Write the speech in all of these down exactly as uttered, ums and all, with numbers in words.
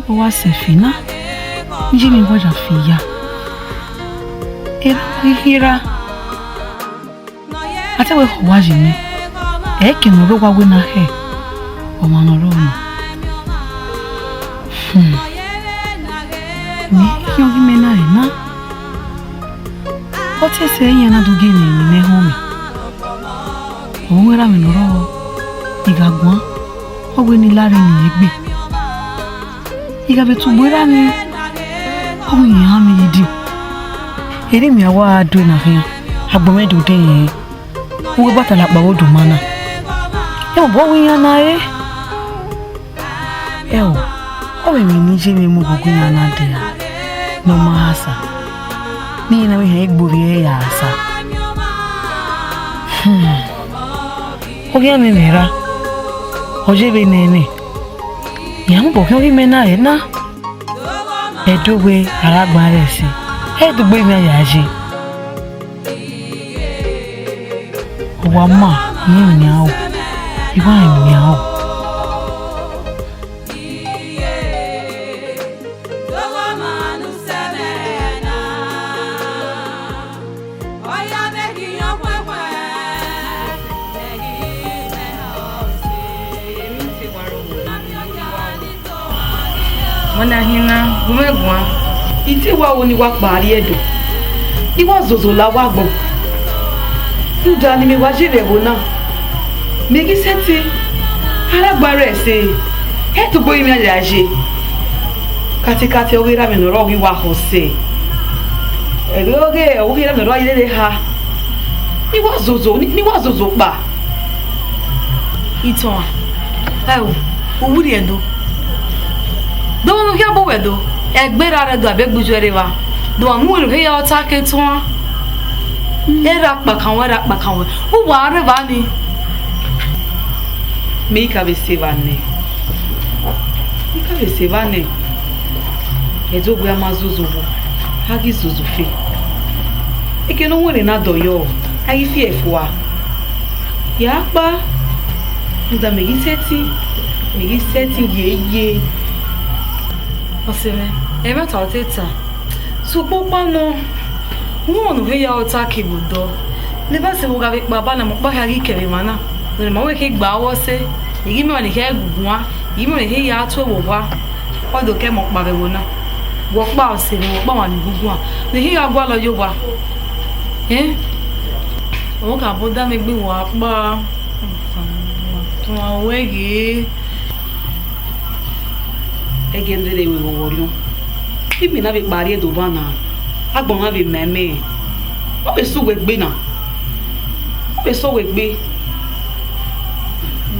Ọ wa sẹ fi na, iye mwẹ wa ya fi ya. Erha ghi khin erha, a te wẹ khọ owa ye mwẹ, ẹ i ke ne ọ rre owa wẹ ne a khẹ ọmwa ne ọ rre ọmwa. Hmm. Mẹ i khian ghi mẹ na re na. Ọ te sẹ iran na do gie mwẹ emwi ne ẹhọn mwẹ. Ọ mwẹ erha mwẹ ne ọ rrọọ, I gha guan, ọ wẹ ne I la rre ne irẹn gbe. I gha vbe tugbo erha mwẹ, ọ wẹ ne irẹn han mwẹ ye idin. Erha mwẹ a wa do na khian, agbọn mwẹ do de rẹn. Uwu ẹbata la kpa vbe oduma na. Ẹ mobọ wẹ iran na re. Ẹ o, ọ vbe emwi ne iye mwẹ mu ghe iran na dia ne ọ ma ha sa, ne iran na vbe hẹn egbe ovbi ẹre ya sa. Hmm. Ọ khian mwẹ mwẹ ra, ọ ye vbe nẹ mwẹ. Iran mobọ khian ghi mẹ na re na. Ẹdo wẹ aragba rẹ ẹse, ẹ i do gbe mwẹ ya ye. Ọ wa ma, I rẹn emwi ne iran ru, I wa rẹn emwi ne iran ru. Ọna hin na, gu mwẹ guan. I te wa ru ne I wa kpa rrie Ẹdo, I wa zozo la uwa agbọn. Rhunmwuda ne imẹ wa ye vbe ẹvbo na, mẹ ghi sẹtin, aragba rẹ ẹse, ẹ i do gbe mwẹ ya ye. Katikati ọghe erha mwẹ ne ọ rrọọ ghi wa khọ sẹ. Ẹghẹ ọghe ọvbokhan erha mwẹ ne ọ rrọọ ye rre ha, ne I wa zozo, ne I wa zozo kpa. Itohan, ẹ o, u wirri Ẹdo. De ọmwa ne u khian bu wẹ do, ẹgbẹe erha rre Ẹdo, a be gbe uju ẹre evba. De ọmwa ne u wẹ ne u he ya ọta ke tuan. Erha kpakan wẹ, erha kpakan wẹ. U wa rre evba ni. Mẹ i ka vbe sẹ evba nẹ. I ka vbe sẹ evba nẹ. Ẹdo wẹ a ma zozo vbo, a ghi zozo fe. Eke ne ọ wẹn na dọyọ, a ghi fi ẹe fua. Ya kpa, rhunmwuda mẹ ghi sẹtin, mẹ ghi sẹtin yeye. Ọse mwẹ, ẹmwata ọ te ta. Sokpan ukpa nọ, uhunmwu ne u he ya ọta ke vbe odọ. Ne I ba sẹ vbe u gha vbe kpa ba na, mẹ ọkpa hia ghi kẹ vbe emwa na. Wẹ ne ma wẹ khe gba vbe ọse, I ghi miẹn ọmwa ne I khian guguan, I ghi miẹn ọmwa ne I khian ya tu ẹvbo owa. Ọ do kẹ mẹ ọkpa vbe ẹvbo na. Wẹ ọkpa ọse mwẹ, wẹ ọkpa ọmwa ne I guguan, ne I khian gha gualọ ye owa. Ẹn? Ọ ka bu odẹ mwẹ gbe wẹ ọkpa. Tuan wẹ ghe. Ẹghẹ ne rre vbe vbe ọghọ rriọ, imẹ na vbe kpa rrie Ẹdo ban na, agbọn na vbe ma mẹ, ọ vbe sẹ uwẹ egbe na, ọ vbe sẹ uwẹ egbe.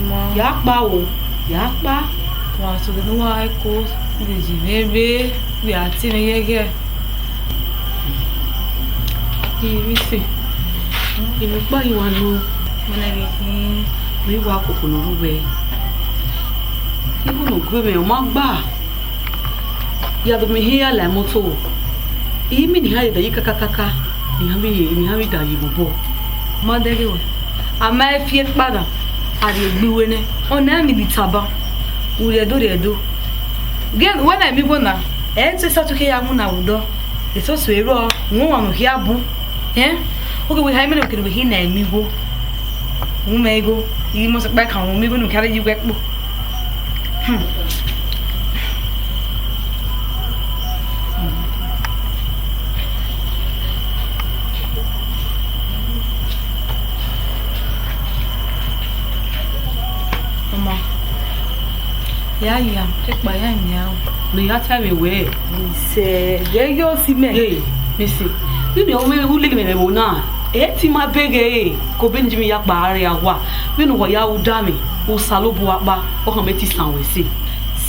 Ma. Ya kpa o, ya kpa. Wa sẹ ọghe ne uwa ko, vbe ji mwẹ vbe, vbe a tie mwẹ yẹghẹ. Ivbi sẹ, emwi ọkpa ghi wa nọ, wẹ na vbe khin, ne I wa koko ne ọ rre uwẹ. Igho ne ọ gu mwẹ, ọ ma gba. Ya do miẹn ihe ya la imoto, imẹ ne iran ye da yi kakakaka, ne iran vbe ye, ne iran vbe da yi vbe obọ. Ma dẹghe wẹ, a ma fi ekpa na, a rhie egbe iwe nẹ, ọna iran ni vbe taba, u rhie Ẹdo rhie Ẹdo. Gie wẹ na emwi igho na, ẹ i te sa tu ke ya mu na vbe odọ, esoso erhuọ, wẹ ọmwa ne u khia bu, ẹn, oke wẹ ha imẹ ne kere wẹ khin na emwi igho. Wu mwẹ igho, I ghi must kpa ẹkan wu mwẹ igho ne u khian rre ye uwu ẹkpo. Hmm. Ọmọ, ya ya, ekpa ya nia o. Ne ya ta vbe wẹ. Sẹ, ghẹ yo si mẹ. Hey, Missy, vbene ọ mwẹ u lele mwẹ vbe ẹvbo na, ẹ te ima beghe ẹre, ke obọ ne Jimmy ya kpa rre awa, vbene uwa ya ru da mwẹ, Osanobua kpa, ọ khama ẹtin isan wẹ sẹ.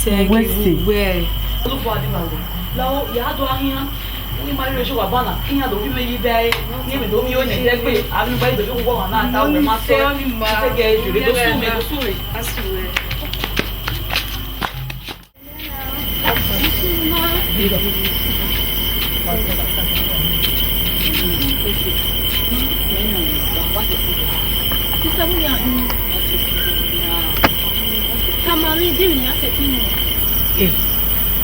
Sẹ, wẹ sẹ. Wẹ. Osanobua di ma wẹ. Lahọ, ya do a khian. Uyi ma rhie owa ban na, iran do fi mẹ yi bẹe, ne mẹ do miẹn ọnii ẹdẹgbe, avbe ne u ba do fi uwu ọmwa na ta, wẹ ma sẹ, ọ ni ma. Te ghe jure, do su mwẹ, do su mwẹ. A su mwẹ. Tama mwẹ, de vbene a sẹtin nọ? Eh,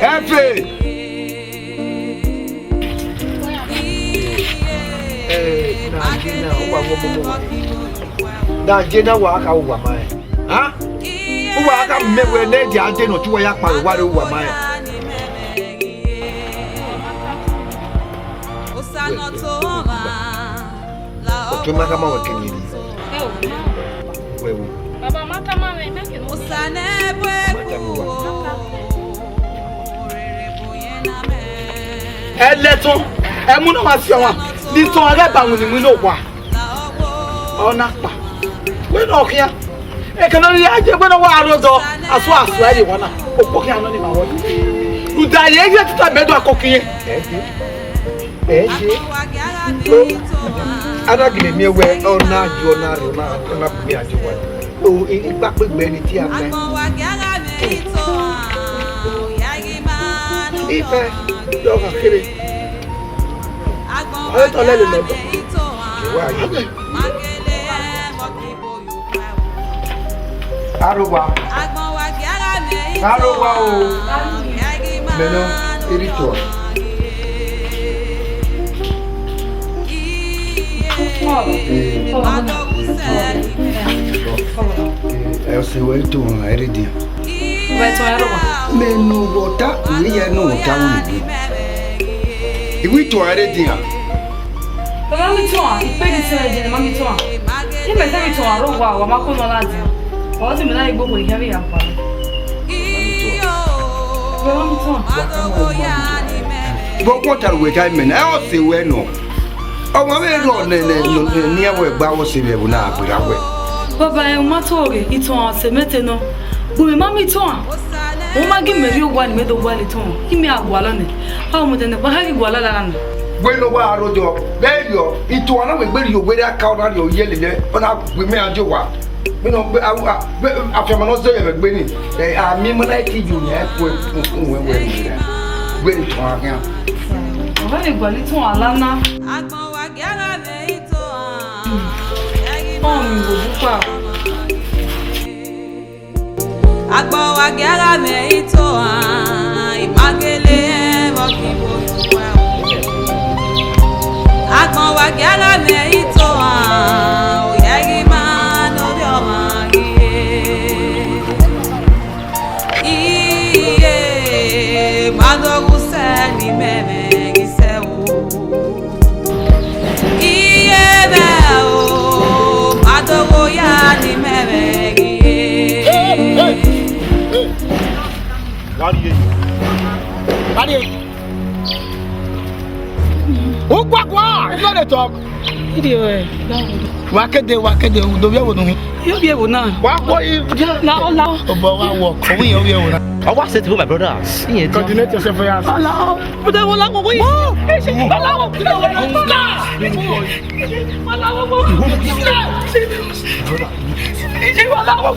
Ẹfe. Eh, na je na, uwa vbe ọmọ wa. Na je na, wa kha uwa ma rẹn. Ha? Uwa kha mẹ wẹ ne ẹdia dee ne ọ tie uwa ya kpao, uwa rre uwa ma rẹn. Ọtẹn ma kha ma wẹ kẹ ne. Wẹ wo. Baba, ma tama mwẹ, ma kẹ ne. Ma tama uwa. Ẹlẹtọn, ẹmu na ma si ọmwa, ne itọn a ghẹ ba winna iwinna owa. Ọ na kpa. Wẹ ne ọ khian. Ekene ne a ye wẹ ne ọ wa aro dọ, asu asu ẹre wa na. Okpo khian nọ ni ma wọ. Rhunmwuda ye ye tita mẹ do akoko iyẹn. Ẹ ye. A na gele miẹn wẹ ọ na yo, ọ na rre, ọ na, ọ na bu iran ye owa. O, i, ikpakpa egbe ni tie a mẹ. Ipẹ, dọgha kere. Ọre tọ lẹlẹ lọdọ. Wa ye. Arowa. Arowa o. Mẹ nọ, erha itohan. Ẹ, ọse wẹ itohan ẹre dian. Wẹ itohan ẹre wa. Mẹ ne uwẹ ọta, wẹ ya ne uwẹ ọta wẹ. Iwẹ itohan ẹre dian. Baba, ma mi tuan, ikpe ni sẹ ẹdẹ, ma mi tuan. Imẹ te mi tuan aro wa, wa ma ko nọ ladian. Ọ ti mẹ na igbo ko ihe vbe ya kpa. Baba, ma mi tuan. Vbe ọkpọ ta ruẹ ta imẹ na, ẹ ọse wẹ nọ. Ọmwa vbe rrọọ nẹ, nẹ, nẹ, ne iran wẹ gba wẹ ọse vbe ẹvbo na gberra wẹ. Baba, ẹ, u ma tuan oghe, itohan ọse mẹ te nọ. Gu mwẹ ma mi tuan. Ọ ma gi mẹ rrie owa ne imẹ do gualọ itohan, imẹ a gualọ nẹ. A mu ẹdẹ nẹ, wa ghi gualọ lala nẹ. Wẹ ne ọ wa aro dọ, vbe rriọ, itohan na wẹ gbe rrie owa, aka ọ na rrie owa lele, ọ na gu imẹ a die owa. Vbe nọ, vbe, a, a, vbe, afianma ne ọ zẹ yẹ vbe egbe ni, ẹ, a miẹn ima na i ti ye uyẹn ku uwẹ wẹ ni rẹ. Wẹ ne itohan khian. Ọ gha vbe gualọ itohan lala na. Agbọn wa gia gha vbe itohan, ọ ni wo bukpa. Agbọn wa gia gha vbe itohan, I ma gele ẹmwẹ ọghe igho ye uwa o. Agbọn wa gia gha vbe itohan, ọ ya ghi ma ne ovbi ọmwa ghi re. Iye, ma do ghẹ usẹ ne imẹ mwẹ ghi sẹ o. Iye mwẹ o, ma do ghe oya ne imẹ mwẹ ghi re. Wa rrie. Wa rrie. Uguagua, you no dey talk. Video, eh. Wa kede, wa kede, do vbe ẹvbo nọ. Yo vbe ẹvbo na. Wa kọ i. La, la. Obọ wa wọ, ko wi yo vbe ẹvbo na. I want say to my brother. Iye dia. Coordinate yourself for us. Ala, brother, wala wo. Wala wo. Wala wo.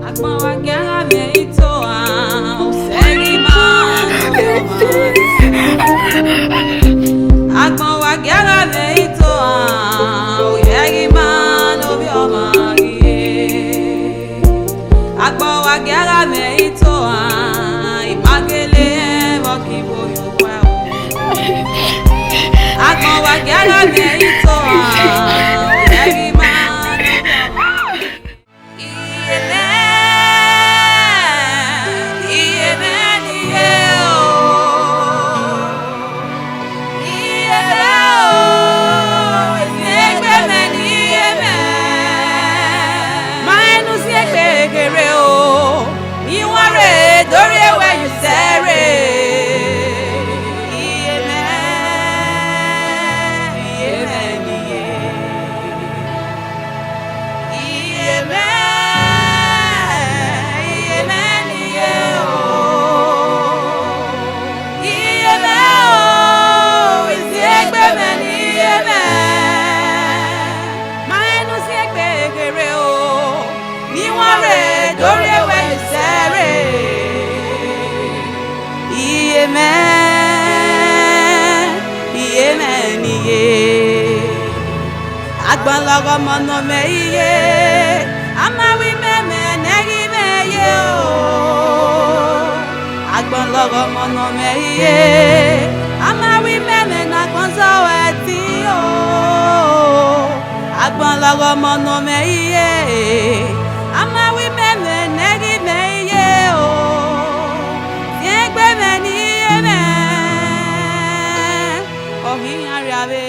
Agbọn wa gie a gha vbe ito a, usẹ ghi ma. Agbọn wa gie a gha vbe ito a, usẹ ghi ma, ne ovbi ọmwa ghi ye. Agbọn wa gie a gha vbe ito a, I ma gele ẹmwẹ ọkibo yo. Agbọn wa gie a gha vbe ito a, ẹghi ma. Iye mẹ, iye mẹ ne iye o. Iye mẹ o, ziengbe mẹ ne iye mẹ. Ma rẹn ne u ziengbe ghere o. Iwọnre do rhie wẹ ye usẹ rre. Iye mẹ, iye mẹ ne iye. Iye mẹ, iye mẹ ne iye o. Iye mẹ o, ziengbe mẹ ne iye mẹ. Ma rẹn ne u ziengbe ghere o. Iwọnre do rhie wẹ ye usẹ rre. Iye mẹ, iye mẹ ne iye. Agbọn lọghọ ọmọ ne ọ mwẹ iye, a ma wẹ imẹ mwẹ ne ẹghe imẹ ye o. Agbọn lọghọ ọmọ ne ọ mwẹ iye, a ma wẹ imẹ mwẹ ne agbọn zẹ ẹtin o. Agbọn lọghọ ọmọ ne ọ mwẹ iye, a ma wẹ imẹ mwẹ ne ẹghe imẹ iye o. Ziengbe mwẹ ne iye mwẹ, ọ ghi yan rria vbe.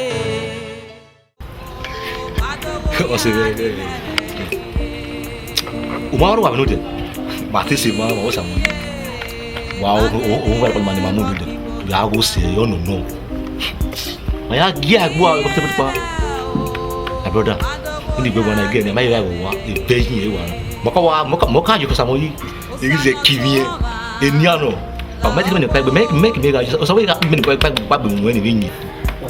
Ọse vbe, u ma rre uwa vbe nodẹ, ma te sẹ ma, ma wẹ Osamuyi. Wa o, o, o, wa ma ne ma mu nodẹ, ya gho sẹ, ọ nọ nọ. Ma ya gie ẹre gbe uwa vbe kpẹtẹkpẹtẹ kpa. My brother, ne I gbe wa na ẹghẹ ne ma ya gha wa, ebe yi ẹre wa. Ma ka wa, ma ka, ma ka ye Osamuyi. I ghi zẹ ki vbiẹ, enian nọ. Ọ ma te mẹ ne kpaegbe, mẹ, mẹ, mẹ gha, Osamuyi gha mẹ ne kpaegbe, kpaegbe mu ẹre vbe yin.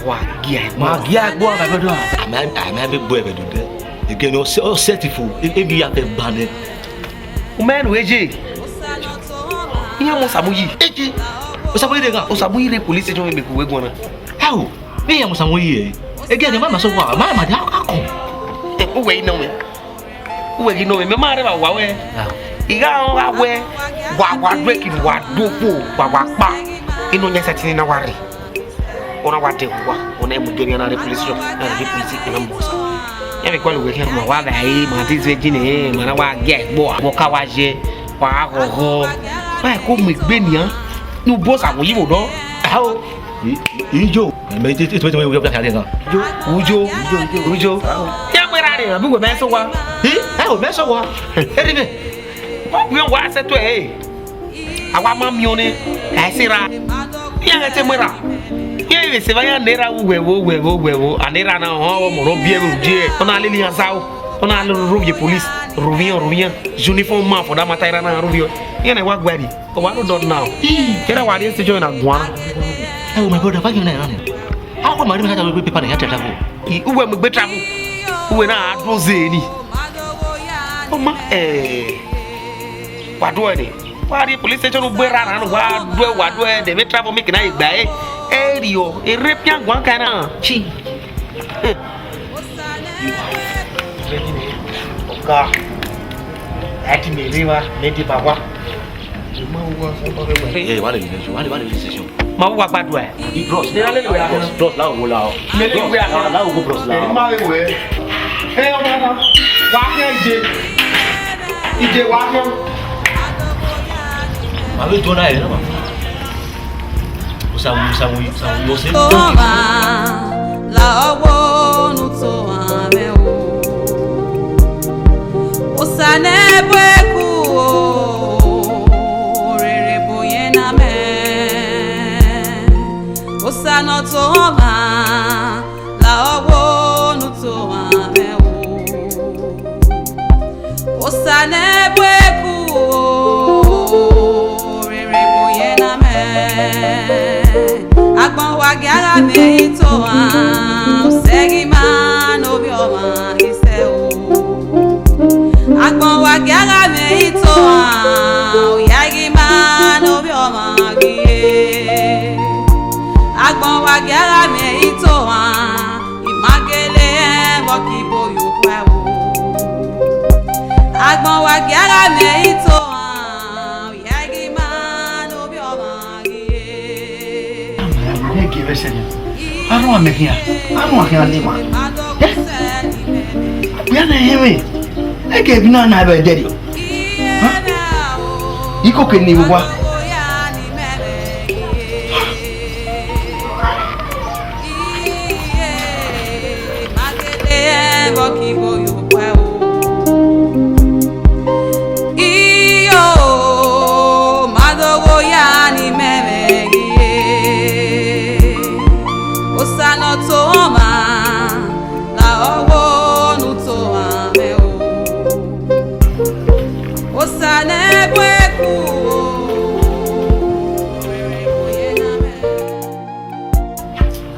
Wa gie ẹre gbe. Ma gie ẹre gbe, my brother. A ma, a ma be gbe ẹre do dẹ. Ẹghẹ ne ọ sẹ, ọ sẹ ti fo, e, e bi ya fẹ ba nẹ. U ma rẹn ne u ye. Iran mu Osamuyi. Eje. Osamuyi rre gha. Osamuyi rre police station vbe gbe uwẹ guan na. How? Vbe iran mu Osamuyi ẹre? Ẹghẹ ne ma ma sẹ owa, ma ma dia akọn. Uwẹ i nọ mwẹ. Uwẹ ghi nọ mwẹ, mẹ ma rre vbe owa wẹ. I gha rẹn gha wẹ, wa, wa do ẹki, wa do okpo, wa, wa kpa. Inu yan sẹtin na wa rre. Ọ na wa dẹ owa, ọ na mu gẹrriẹ na rre police station, na rre police, ọ na mu Osa. Iran vbe gualọ uwẹ khian. Ma wa vbe ẹre, ma te zẹ ẹre ne, ma na wa gie ẹre gbe uwa, vbe ọ ka wa ye, wa ghọghọ. Wa ko mu egbe nian, ne u bu Osamuyi vbe odọ. Ao. I, i, ijo. Mẹ, e, e, e, e, e, e, e, e, e, e, e, e, e, ijo, ijo, ijo. Iran mu erha rre, abi wẹ mẹ sẹ owa? I, ẹ o, mẹ sẹ owa. Eri mẹ. Ọ gbe wa sẹ tuẹ, e. A wa ma miẹn ọnii, ẹ sẹ erha. Iran ghẹ te mu erha. Iran vbe sẹ evba iran ne erha vbe uwẹ vbo, uwẹ vbo, uwẹ vbo. A ne erha na, ọ, ọmọ ne ọ biẹ vbe uji, ọ na lele iran zaro. Ọ na rhovbiẹ police, rhovbiẹ iran, rhovbiẹ iran. Uniform man for that matter, erha na rhovbiẹ. Iran na wa gua ẹre. Ọ wa rre odọ now. Ii, kẹrẹ wa rrie station na guan. Ẹ o, my brother, why you na run? A wa ma rhie mẹ ka ta wẹ paper na ya travel. I, uwẹ mu egbe travel. Uwẹ na a do ze ni. Ọ ma, eh, wa do ẹre. Wa rrie police station, u gbe erha na, wa do ẹ, wa do ẹ, de vbe travel make na ye gba ẹre. Erio, erha pian guan ka na. Chi. Ọga, ẹ ti mẹ rre evba, mẹ deba owa. Ẹ, wa le, wa le, wa le session. Ma wa gbadua. Bros, bros, bros, la wo la o. Bros, la, la wo, bros, la. Ma we we. Ẹ, ọmọ na. Wa kẹ ije. Ije wa kẹ. Ma we do na ẹ na ma. Usa, usa, usa, usa. Toma, la ọgbo nu toma mẹ o. Osa ne bu eku o, rere bu yẹn na mẹ. Osa ne ọ toma, la ọgbo nu toma mẹ o. Osa ne bu eku o, rere bu yẹn na mẹ. Agbọn wa gie a gha mẹ itohan, usẹ ghi ma ne ovbi ọmwa ghi sẹ o. Agbọn wa gie a gha mẹ itohan, oya ghi ma ne ovbi ọmwa ghi ye. Agbọn wa gie a gha mẹ itohan, I ma gele ẹn vbe ọ ke ibo ye okhuo ẹvbo. Agbọn wa gie a gha mẹ itohan, oya ghi ma ne ovbi ọmwa ghi ye. Ama ya ne gie vbe sẹ nẹ. Aro amẹ khian, aro khian le ma. Eh? Wia na hẹn mwẹ. Eke bi na na vbe dẹrriọ. Hẹn? Iko ke ni vbe owa. Iyo, ma dogho ya ni mẹ mwẹ ghi ye. Osa ne ọ tọn ọmwa, la ọgbo nu tọn amẹ o. Osa ne bu eku o, rere bu yẹn na mẹ.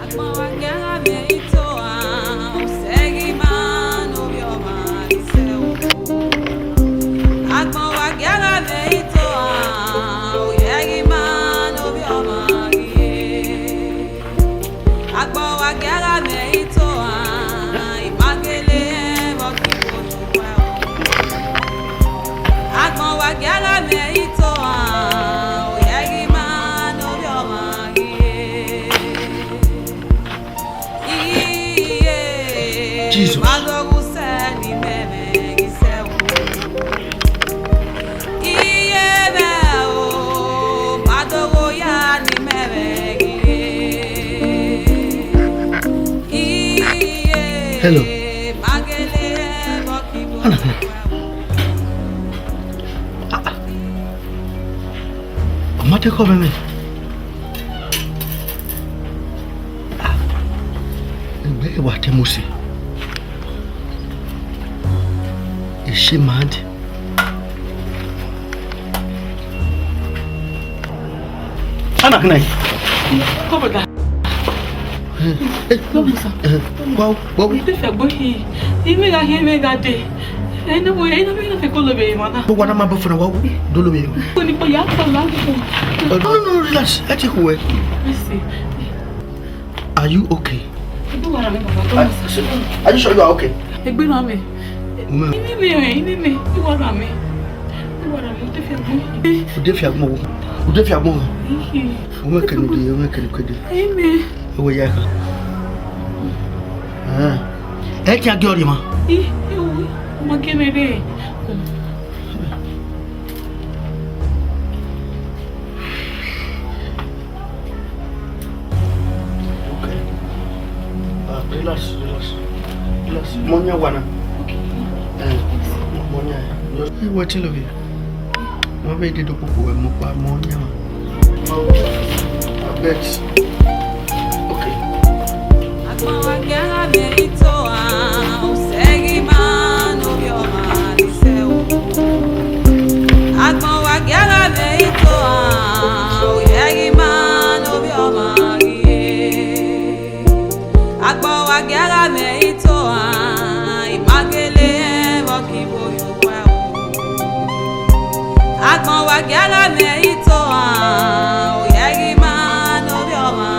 Agbọn wa gie a gha mẹ itohan, usẹ ghi ma ne ovbi ọmwa ghi sẹ o. Agbọn wa gie a gha mẹ itohan, oya ghi ma ne ovbi ọmwa ghi ye. Agbọn wa gie a gha mẹ itohan, I ma gele ẹn vbe ọ ke ibo ye okhuo ẹvbo. Agbọn wa gie a gha mẹ itohan, oya ghi ma ne ovbi ọmwa ghi ye. Iye, Jesus. Ma dogho sẹ ni mẹ mwẹ ghi sẹ o. Iye mwẹ o, ma dogho ya ni mẹ mwẹ ghi ye. Iye, hello. Ma gele ẹn vbe ọ ke ibo ye okhuo ẹvbo. Ah, ah. Ọ ma te khọ mwẹ mwẹ. Ah, egbe wa te Mosi. Ẹ i se mad. Ana kina yi. Come on, sir. Eh, eh, wa o, wa o. Ẹ te fẹ gbe hin. Ime gha hin, ime gha dee. Ẹ na wo, ẹ na, ẹ na fẹ kolo be emwa na. Bo wa na ma bọ fo na, wa o. Do lo be. Ko ni ko ya ko la ko. No, no, no, relax. Ẹ ti khuẹ. Mercy. Are you okay? Are, are you sure you are okay? Egbe na mẹ. Ume. Ine mẹ, ine mẹ. Iwa na mẹ. Iwa na mẹ, u te fi agbọn. U te fi agbọn wo? U te fi agbọn wo? Ume kene de, ume kene kede. Amen. Ewe ya ka. Ah. Ẹ ti a gi ọrịa ma. Ih, ewu, ma kene de. Okay. Ah, relax, relax. Relax. Mọ yan wa na. Okay. Eh, mọ yan. Just, eh, wetin lo be? Wọ́n fẹ́ dé dọ́pọ̀ pọ̀ ẹ̀ mọ́ pa mọ́ ní àwọn. Abeg. Okay. Agbọn wa gie a gha mẹ itohan, usẹ ghi ma ne ovbi ọmwa ghi sẹ o. Agbọn wa gie a gha mẹ itohan, usẹ ghi ma ne ovbi ọmwa ghi ye. Agbọn wa gie a gha mẹ itohan, I ma gele ẹn vbe ọ ke ibo ye okhuo ẹvbo. Agbọn wa gie a gha mẹ itohan, oya ghi ma ne ovbi ọmwa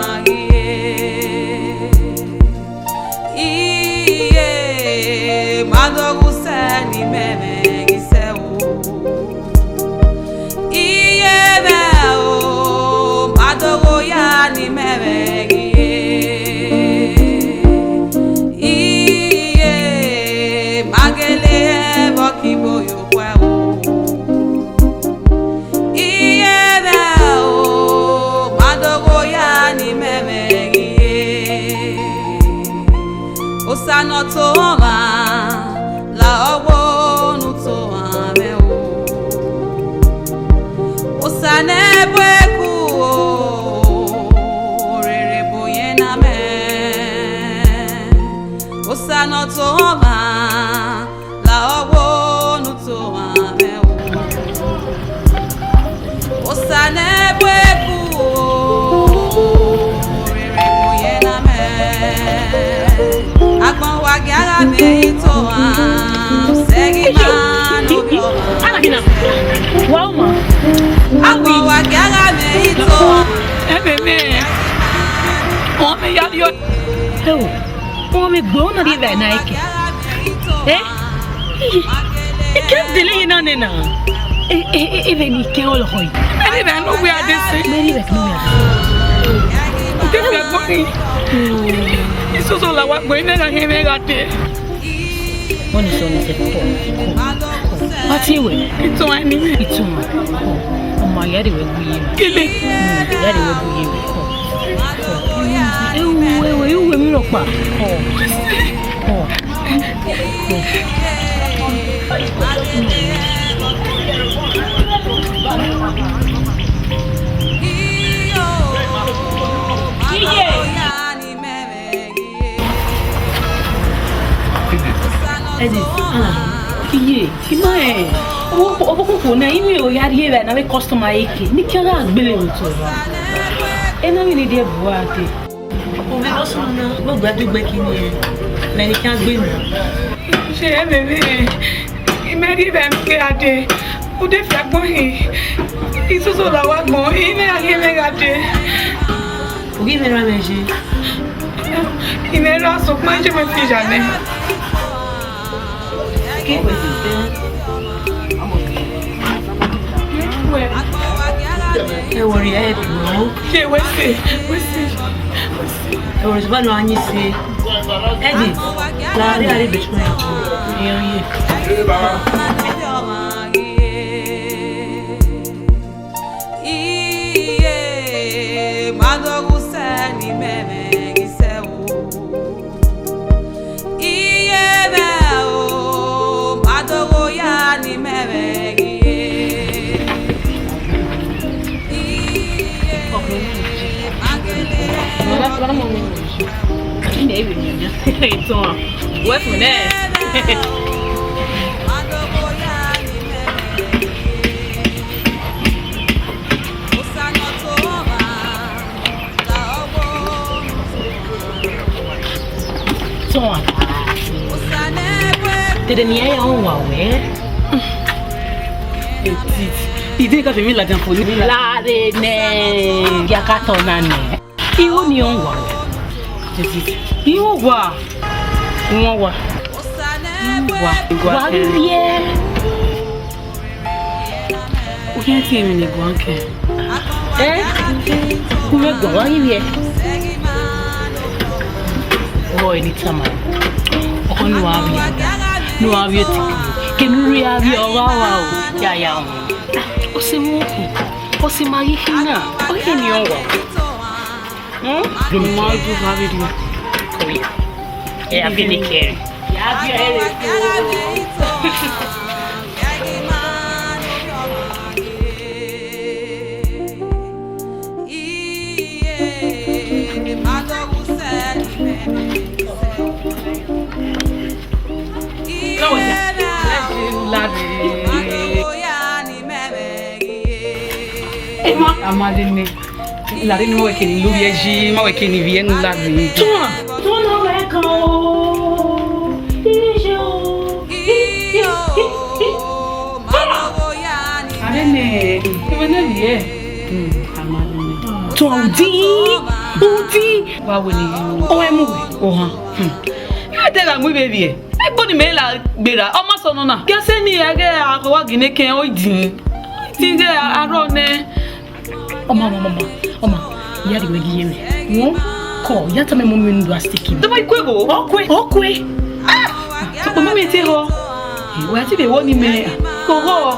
Tọmwa, la ọghe ne u tọmwa mwẹ o. Osa ne ẹbu eku o, rere ebo yẹn na mẹ. Osa ne ọ tọmwa, la ọghe ne u tọmwa mwẹ o. Osa ne ẹbu eku o, rere ebo yẹn na mẹ. Agbọn wa gie a gha mẹ ito a, sẹghi ma no bi ọmwa. Wa uma. Agbọn wa gie a gha mẹ ito a. Ẹmwẹ mwẹ, ọ mẹ ya rrie. Ewo, ọ mẹ gbe, ọ na rhie vbe na eke. Eh? Iye, I ke dele ye na nẹ na. E, e, e, e vbe ni ke ọ lọghọ yi. Ẹni vbe ne uwu a de se. Mẹ ni vbe ne uwu a de se. U ke fi agbọn ni. Isoso la wa gbọn, imẹ gha khian imẹ gha dee. Wọ́n ní sọ ní sẹ́kọ̀. Wá tí ìwé. Ìtàn ẹni. Ìtàn. Ọmọ ìyá rẹ̀ wẹ̀ gbúyè mi. Kílè. Ìyá rẹ̀ wẹ̀ gbúyè mi. Ewu, ewu, ewu, ewu, mi rọ pa. Edith, ah, iye, ima, eh, ọvbokoko na, imi o ya rhie evbare na vbe customer eke, ne I khian gha gbele vbe otọ evba. Ena vbe ne I rhie bu uwa dee. Ovbi vbe ọ sunu na, vbe ọ gba dugbe kini, eh, mẹ ne I khian gbe nọ. Ṣe ẹ mẹ vbe, imẹ rhie evbare ne u ghi gha dee, u de fi agbọn hin, isoso la wa gbọn, imẹ gha rhie mẹ gha dee. U ghi mwẹ erha mwẹ ye? Imẹ ra sokpan je mẹ fi ya nẹ. Ẹ wọ rhie ẹre kpao. Ye wẹ se, wẹ se, wẹ se. Ẹ wọ rhie sokpan nọ a yin se. Ẹdẹ, la rhie a rhie bẹtru ẹre. Iye, iye. Iye, ma dọghe usẹ ne imẹ mwẹ ghi sẹ o. Iye mwẹ o, ma dọghe oya ne imẹ mwẹ ghi ye. Iye, ma gele. Wẹ fun nẹ. Iye mwẹ o, ma dọghe oya ne imẹ mwẹ ghi ye. Tọmwa. Dede ne iran ya rẹn uwa wẹ. Edith, I de ka fi emwi ladian fo ni. Lare nẹ, ya ka tọ na nẹ. Igho ni rẹn uwa wẹ. Edith, I rẹn uwa. I rẹn uwa. I rẹn uwa. Wa ghi viẹ. U khian tie emwi ne I guan kẹ. Ẹ, u vbe guan, wa ghi viẹ. Vbọ eni tama, ọkhọ ne uwa vbiẹ, ne uwa vbiẹ oti, kene u rhie avbiẹ ọghe uwa o, yaya wọn. Ọse mwẹ okhuo, ọse ma ghi khin na, ọ ghi eni ọnwa. Hmm? Ma do gha vberriọ. Oya. Ẹ ya fi eni kẹre. Ya viẹ ẹre. Emma, a ma rre nẹ. Lare ne ma wẹ kene ne ovbi ẹre yi, ma wẹ kene ivbi ẹre ne u lare nẹ. Tuan, tuan na wẹ kan o. Iye o. Tuan. Are nẹ, ẹmwẹ ne vbiẹ. Hmm, a ma rre nẹ. Tuan, udi, udi. Wa wẹ ne ọ mu wẹ. Ohan. Hmm. Ẹ dẹ gha mu ivbe vbiẹ. Egbe ni mẹ la gberra, ọ ma sẹ nọ na. Gẹsẹ ni a ghẹ a wa gine kẹ ọ idin. Ọ idin ghẹ arọ nẹ. Ọma, ọma, ọma, ọma, ya de wẹ ghi ye mẹ. Wọn kọ, ya tama mummy ne u do a stick. Dọmọ ikue gho? Ọ kue, ọ kue. Ah! Tọkpọ mummy te họ. Wẹ ti vbe wo ni mẹ. Oghọ.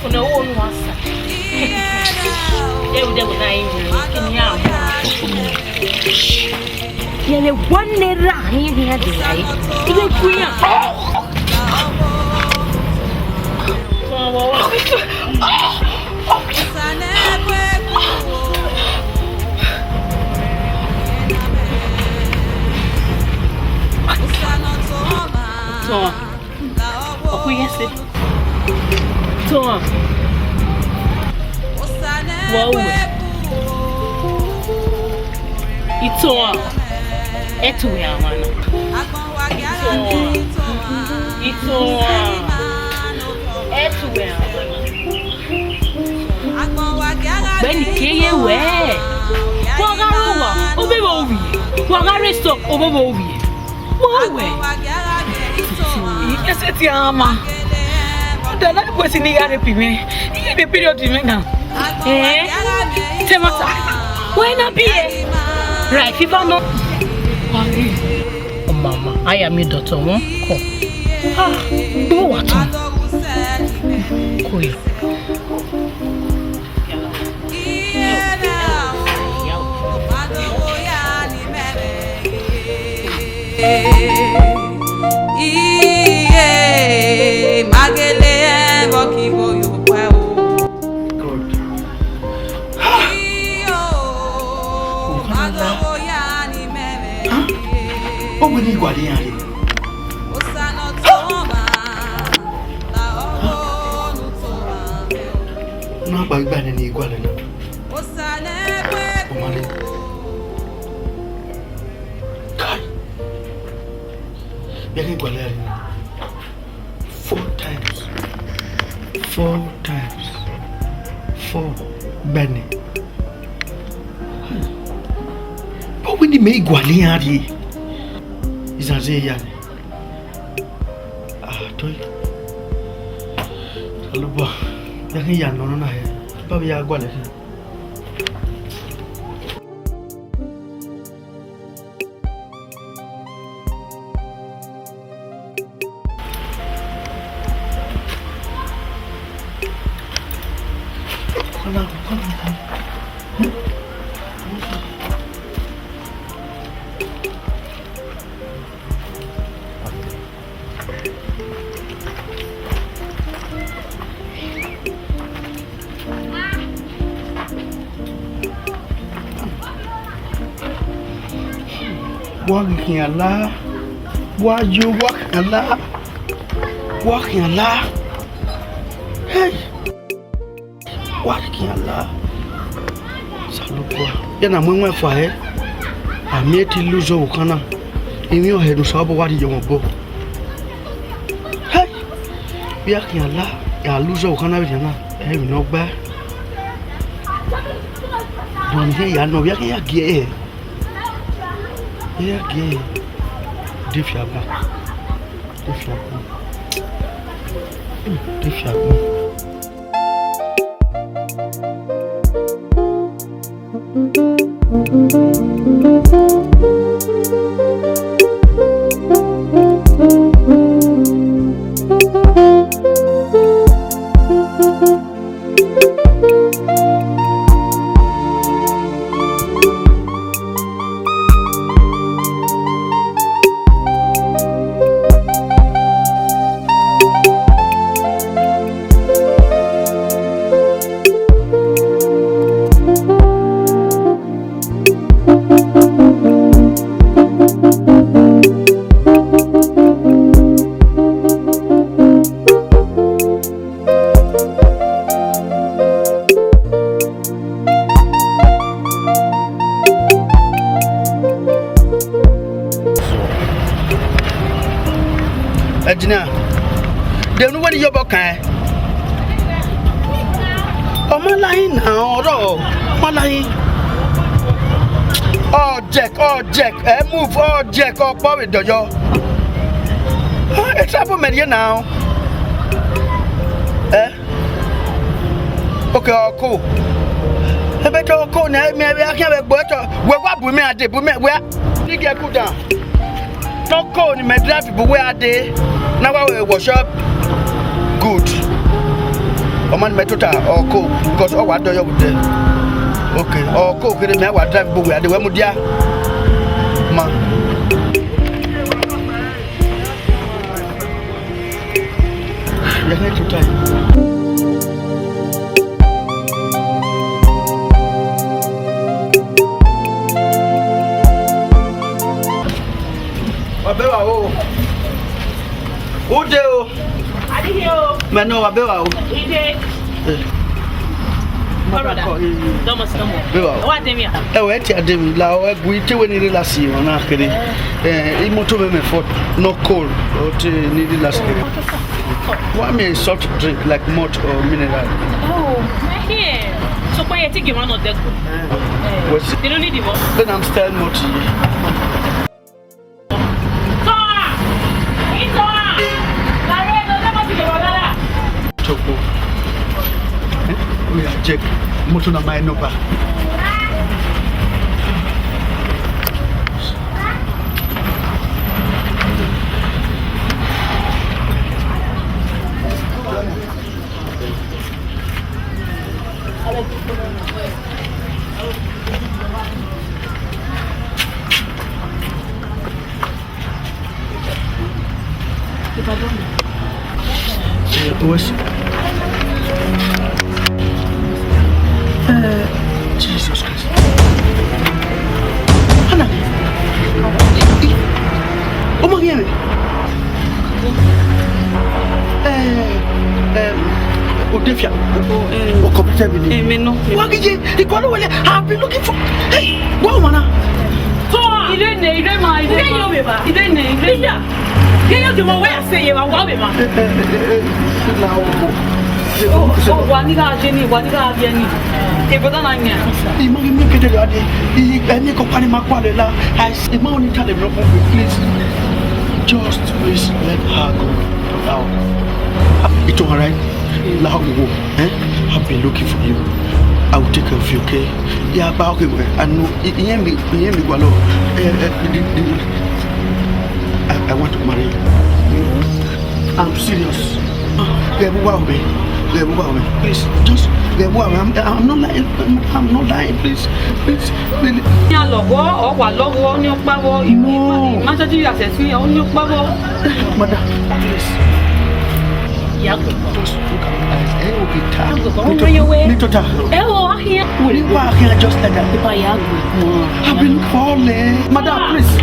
fo ne wo nu asa. Ye u de wo na yi mu, kini ya mu. Yẹrẹ wọ ne ra ni ni a de ya yi. Iye ku ya. Tọmwa. Ọkhuighẹ ẹse. Tọmwa. Wẹ uwẹ. Itohan. Ẹtu wẹ a wan na. Itohan. Itohan. Ẹtu wẹ a wan na. Ọgbẹni keghe wẹ, wa gha rre owa, ovbe vbe ovbi, wa gha rre sọ, ovbe vbe ovbi. Wa wẹ. Ẹse ti a ma. Ọdọ na ibuesi ne I gha rape mwẹ. I ghi de period mwẹ na. Eh? Temata. Wẹ na biẹ. Right, fever nọ. Ọ mama, a ya miẹn doctor wọn kọ. Ah, gbe wa tọn. Ko yo. Iye, ma gele ẹvbo ki vbo yo kpẹ o. God. Iyo, ma do ya ni mẹmẹ. Huh? Ọ wẹ ne I gualọ iran rre. Osa ne ọ tọn ọmwa, la ọghe unu tọn ọmwa mwẹ o. Ne a kpa igba nene I gualọ na. Osa ne ẹ kue. Ọ ma rre. Kai. Bia ne I gualọ iran rre. Four times. Four times. Four. Bẹnẹ. Ọ wẹ ne imẹ i gualọ iran rrie. Izan zẹ ya. Ah, toi. Alobọ. Ya khin ya nọ nọ na hẹ. Ba vbe ya gualọ ẹse. Wa ghi khian la, wa yo, wa khian la, wa khian la. Hey! Wa khian la. Osanobua, ya na mu ẹwaẹn fua hẹ. A miẹn te lose ọvbokhan na. Emwi ọhẹ ne Osanobua wa rhie ye mwẹ obọ. Hey! Vbe a khian la, a lose ọvbokhan na vbe nian na, ẹ i re emwi ne ọ gbae. Bọ ne I ya nọ, vbe a khian ya gie ẹre. Vbe a gie ẹre. De fiagbọn. De fiagbọn. De fiagbọn. De unu wẹ ne I ye obọ kan ẹn? Ọ ma la hin na, ọ rrọọ, ọ ma la hin. Ọ jẹk, ọ jẹk, ẹ move, ọ jẹk, ọ kpọ vbe dọyọ. Ah, e travel mẹ rhie na. Eh? Okay, ọ ko. Ebe te ọ ko na, mẹ vbe a khian vbe gbe ẹtọ. Wẹ wa bu mẹ a dee, bu mẹ, wẹ a. Ni gẹ cool down. Nọ ko ni mẹ drive bu wẹ a dee. Na wa wẹ workshop. Good. Ọ ma ni mẹ tota, ọ ko, because ọ wa dọyọ vbe odẹ. Okay, ọ ko kere mẹ wa drive bu wẹ a dee, wẹ mudia. Ma. Yes, need to try. Wa bẹ wa o. Ude o. Adịghị o. Mẹ nọ, wa bẹ wa o. Ide. Eh. Brother, eh, dọmọ si dọmọ. Bẹ wa o. Wa de mi a? Ẹ wẹ, ẹ tie a de mi la, ẹ gu ite wẹ ne I rre last year, ọ na kere. Eh, imoto mwẹ mẹ fọ, no cold, ọ te ne I rre last year. Wa mi soft drink like malt or mineral. Oh, here. So, why you take one of them? What's it? You don't need it, what? Then I'm style malt here. Choco. Eh? Oh yeah, check. Motor na my number. Eh, Wes. Eh, Jesus Christ. Hana. Ọmọ ghi ẹmwẹ. Eh, eh, Odefia. Oh, eh. O computer bi ni. Eh, me no. Wa ghi ye, igualọ wẹlẹ, I've been looking for. Hey, wa ọmọ na. Ire ne, ire ma, ire ma. Ire yo me ba. Ire ne, ire. Ira. Ke yo de mo we ase ye wa wa me ma. Eh, eh, eh, eh, eh, la o. Oh, oh, wa ni gha je ni, wa ni gha je ni. E brother na nya. I ma ghi miẹn kete gha de. I, ẹni kọkpa ni ma kua lẹ la. I, I ma only tell him no, please. Just please let her go. Now, it's all right. La o wo, eh? I've been looking for you. I will take care of you, okay? Yeah, but okay, well, I know. I, I, I, I, I want to marry you. I'm serious. Ghẹ vbe uwa mwẹ. Ghẹ vbe uwa mwẹ. Please, just ghẹ vbe uwa mwẹ. I'm, I'm not lying. I'm, I'm not lying. Please, please, please. Iran lọghọ, ọ wa lọghọ, ọ ni ọkpa vbọ. No. Ima judge ya sẹtin, ọ ni ọkpa vbọ. Madam, please. Ya gbe. Just look at my eyes. Ẹ o ke ta. Ya gbe, ọmọ yẹn wẹ. Ni tota. Ẹ o, a khian. Ni wa khian just like that. Ipa ya gbe. I've been calling. Madam, please.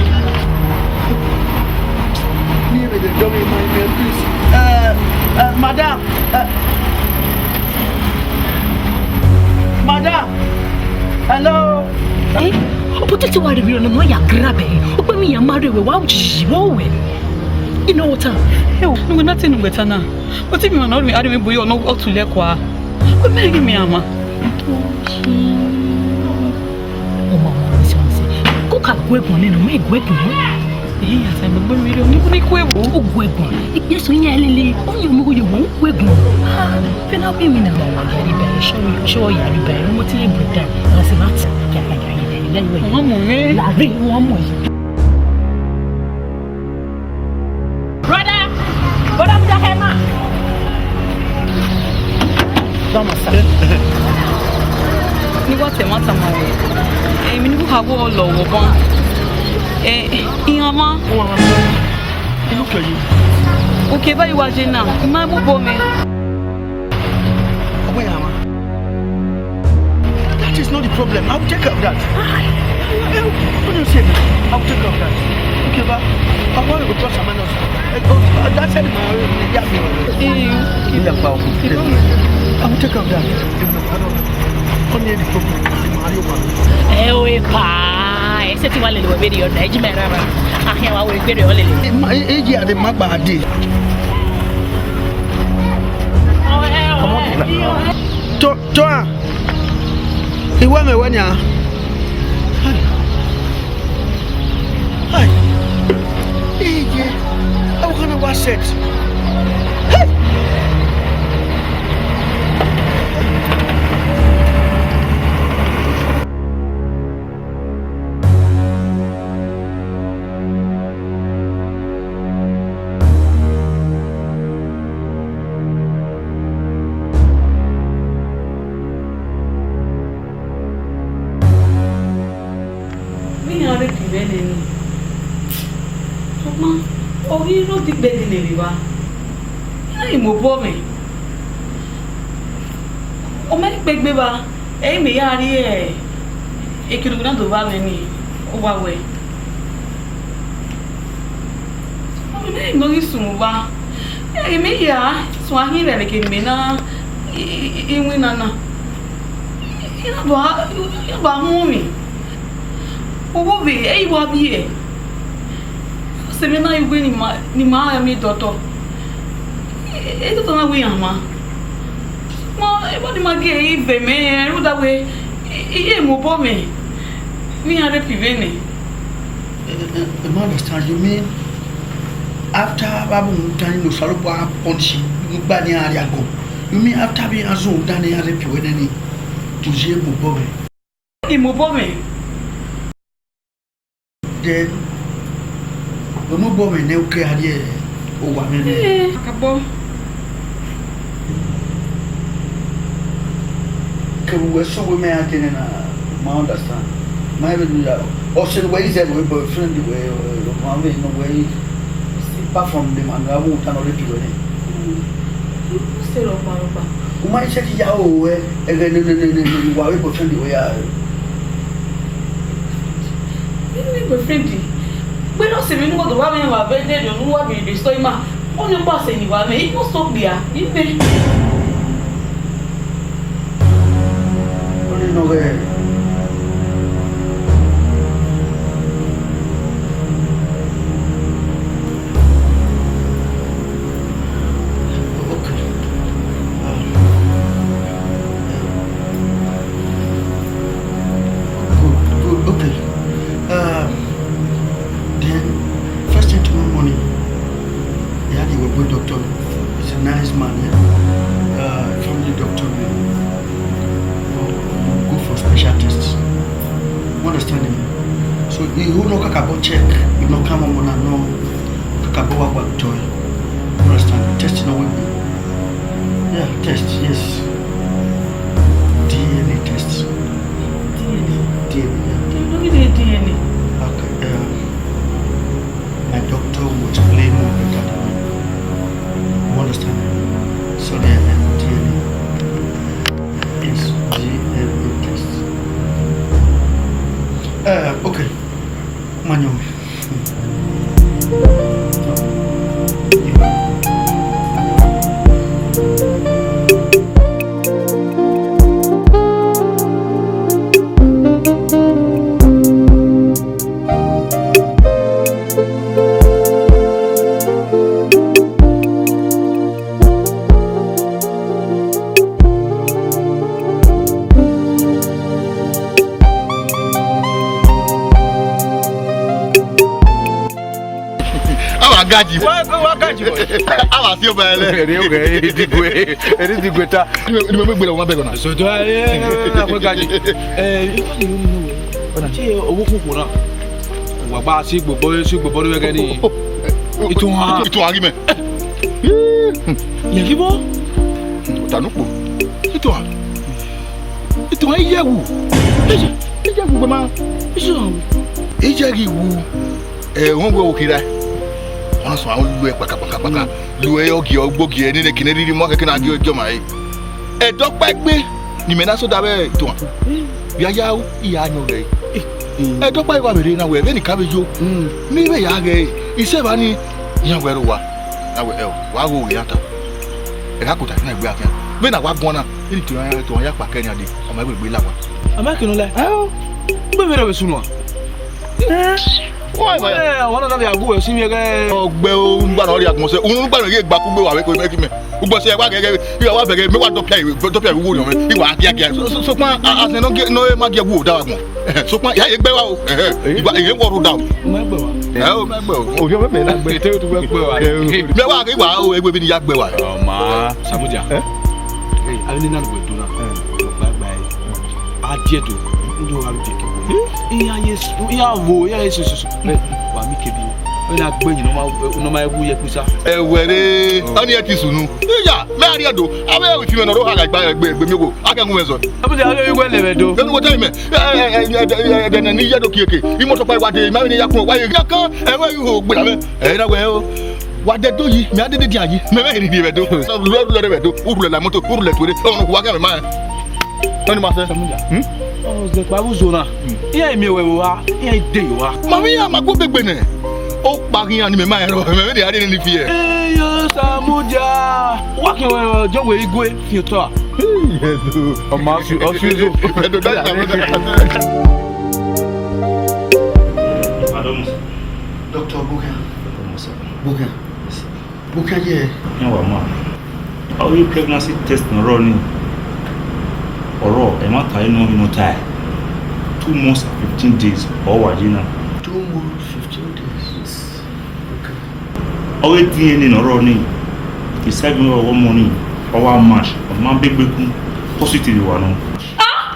Ni ebe de dummy my name, please. Uh, uh, madam. Uh, madam. Hello. Eh? Opportunity wa rere ọnọ ya grab ẹ. Okpẹ mi ya ma rre wẹ, wa ujiji, wa wẹ. You know what time? Hey, no, nothing, no better now. What if you are not me? I don't even know what to let kwa. What may give me ama? Ọmọ ọmọ mi sọ sẹ. Kó ka gu ẹ̀gbọ́n nínú mi, gu ẹ̀gbọ́n. Èyí àti ẹ̀gbọ́n mi rí oníkú ní kú èbó. Ó gu ẹ̀gbọ́n. Ìgbésùn yẹn lélẹ̀. Ó yẹ ọmọ yòówó, ó gu ẹ̀gbọ́n. Ah, fẹ́lá bí mi nà wà wà yàrá ibà yẹn, ṣọ́ ṣọ́ yàrá ibà yẹn, mo ti lè bọ̀ dà. Àwọn sì máa tì yàrá yàrá yàrá yàrá yàrá. Wọ́n mọ̀ mí. Làbí wọ́n mọ̀ yìí. Brother, brother, brother, come on. Vamos, sir. Ni wa tẹ mata ma rẹ. Èmi ni kò ká wọ lọ wọ bọ́n. Ẹ, ìyàn ma. Look at you. Okay, báyìí wá jẹ náà. Má bọ̀ bọ̀ mi. Ọgbẹ́ yà wá. That is not the problem. I'll take care of that. What do you say now? I'll take care of that. Okay, but I want to trust someone else. Eh, oh, uh, that's it, my, yeah, yeah. Eh, I will take care of that. Only any problem. Ẹ o, ẹ pa. Ẹ sẹ ti wa lele wẹ vbe rriọ da, ẹ ji mẹ rara. A khian wa wẹ vbe rriọ lele. Eh, ma, eh, eh, yeah, the magba day. To, to a. Iwẹ mẹ wẹ nian. Hai. Hai. Iye. How can I wash it? Hey. Vbe iran rhe pi mwẹ nẹ nii, sokpan ọ ghi rre odẹ ikpẹdẹ ne evba, iran ghi mu obọ mwẹ. Ọ ma kpegbe evba, ẹ i mẹ ya rrie ekirugu na do vba mwẹ nii, owa wẹ. Mẹ ne ọ ghi sunu vba, ẹ i mẹ ya suẹn ahin rẹrẹ ke mẹ na iwinna na. Iran do a, iran do a huọnmwi. Oghọvbe, ẹ i wa biẹ. Sẹ mwẹ na, iwe ne ima, ne ima ra miẹn dọtọ. E dọtọ na wẹ iran ma. Ma, ebo ni ma gie i vẹ mẹ rhunmwuda wẹ, I, I ye mu obọ mwẹ, vbe iran rhe pi mwẹ nẹ. I, I, I don't understand. You mean after vbe avbe uhunmwu dan ne Osanobua punish ne u gba ne iran rrie agbọn? You mean after vbe iran zẹ uhunmwu dan ne iran rhe pi wẹ nẹ nii, u ye mu obọ mwẹ? I mu obọ mwẹ. Then, wẹ mu obọ mwẹ nẹ, u ke a rrie owa mwẹ nẹ. Ee, kakabọ. Kevbe uwẹ sẹ uwu mẹ ya dee nẹ na, ma understand. Ma vbe do ya. Ọ sẹ ne uwẹ i zẹ vbe boyfriend wẹ, ọ ma vbe ne uwẹ i, apart from the man, avbe uhunmwu dan ne ọ rhe pi wẹ nẹ. Sẹ rhọkpa rhọkpa. U ma i sẹtin ya ro ruẹ ẹghẹ ne, ne, ne, ne, ne uwa vbe boyfriend wẹ ya. Vbe boyfriend? Gbe ne ọ sẹ emwi ne uwa do vba mwẹ, wa vbe de do ne uwa vbe destroy ima. Ọni ọkpa sẹ ne uwa mwẹ, I kpo so okpia, I vbe. Ọni nọ ghẹ. Okay. Ah, good, good, okay. Um, then, first thing tomorrow morning, yeah, he will go doctor. He's a nice man, yeah. Uh, family doctor, yeah. We'll, we'll go for special tests. You understand me? So, he who no kakabo check, he no come on, no kakabo wa wa joy. You understand? Test no will be. Yeah, test, yes. D N A test. D N A? D N A, yeah. They don't need D N A. Okay, um, my doctor will explain more better than me. You understand? So the, uh, D N A. Yes, D N A test. Uh, okay. Manyo. Aba gaji. Wa, wa gaji boy. Aba si oba ele. Eri oge, eri digue, eri digue ta. Ni me, ni me gbele wọn bẹgọ na. So do I, eh, eh, eh, gaji. Eh, you know, you know. Ọna. Ṣé owó kúkú náà? Wa gba si gbogbo, si gbogbo ni wẹgẹ ni. Itu ha. Itu ha ghi mẹ. Yẹ ghi bo. Ọta nu kpo. Itu ha. Itu ha iye wu. Iye, iye wu gbema. Iye wu. Iye ghi wu. Eh, wọn wẹ okhi ra. Wọn sọ àwọn lu ẹ kpakapakapaka. Lu ẹ ọgiẹ, ọgbọgiẹ, nene kene riri mọ kẹkẹ na gi ọjọ ma re. Ẹdọkpa egbe ni mẹ na so davẹ itohan. Ya ya ru, iya yan ọghẹ. Ẹdọkpa igho avbe rre na wẹ vbene ka vbe yo. Ne I vbe ya ghẹ, isẹ evba ni iran wẹ rre owa. Na wẹ, ẹo, wa gho ghe iran ta. Ẹ gha kota iran egbe afian. Vbene a wa guan na, eni itohan ya kpa kẹ nian dee, ọ ma vbe gbe la wa. A ma kinu lẹ. Ẹo, gbe vbe rẹ vbe sunu a? Why, man? Eh, ọmọ na vbe a gu wẹ si miẹn ghẹ. Ọgbẹ o, unu gba nọ rhie agbọn sẹ, unu gba nọ ye gba kugbe wa vbe ko mẹ ki mẹ. Ugbọ sẹ wa gẹgẹ, I wa vẹgẹ, mẹ wa dọpia, dọpia vbe uwu orhiọn mwẹ, I wa giagia. So, sokpan, a, a, nọ gie, nọ ma gie wu da agbọn. Sokpan, ya ye gbe wa o. Ẹhẹ. Igba, iye wọ ru da o. Mẹ gbe wa. Ẹ o, mẹ gbe o. Ovbi ọmọ mẹ na gbe, te tu gbe wa. Ẹ o. Mẹ wa ghe wa o, egbe bi ni ya gbe wa. Ọma, Samudia. Ẹ? Ẹ, a vbe ne na gbe do na. Ẹ. Gba gba ẹ. A die do, ndo gha vbe die ke. Iya ye, iya wo, iya ye so so so. Wa mi ke bi. Ọ na gbe yin, ọ ma, ọ ma wu ye kusa. Ẹwẹ re, ọ ni ẹ ti sunu. Iya, mẹ a rhie do. Avbe ẹvbo ifi mwẹ ne ọ rre oha gha gba egbe, egbe miẹn owo. A kẹ gun mwẹ zọ. Abudẹ, a vbe iwẹ lẹ vbe do. Enu wo ta imẹ. Ẹ, ẹ, ẹ, ẹdẹ ne I ya do kieke. Imọtọkpa wa de, ma vbe ne I ya kun, wa ye gha kan, ẹ, wẹ iho gbe na mwẹ. Ẹ, na wẹ o. Wa dẹ do yi, mẹ a dede dian yi. Mẹ vbe rhirhi vbe do. Urhulẹ, urhulẹ vbe do. Urhulẹ la moto, urhulẹ tuere. Ọmọ ne okhuo wa khian mwẹ ma. Ọni ma sẹ. Samudia. Hmm? Ọ zẹ kpa vbe uzo na. Iran miẹn wẹ vbe owa, iran i de ye owa. Ma vbe iran ma gu obegbe nẹ. Okpa ghi iran ni mẹ ma rẹn rọ, mẹ vbe rhie a rhie ni fi ẹ. Eyo Samudia. Wa khian wẹ ọjọ wẹ igwe fi otọ a. Yes, o. Ọma ọsu, ọsu izo. Ẹdọ dọkita, brother. Pardon, sir. Doctor Bukhan. Bukhan. Bukhan ye. Iran wa ma. Ọ ghi pregnancy test ne ọ rrọọ nii. Ọ rrọọ, ẹmwata ẹre nọ, nọ tae. Two months and fifteen days, ọ wa ye na. Two months, fifteen days. Okay. Ọ ghi tin ẹre ne ọ rrọọ nii, I sa gie ọmọ nii, ọ wa match, ọ ma be gbe kun, positive wa nọ. Ah!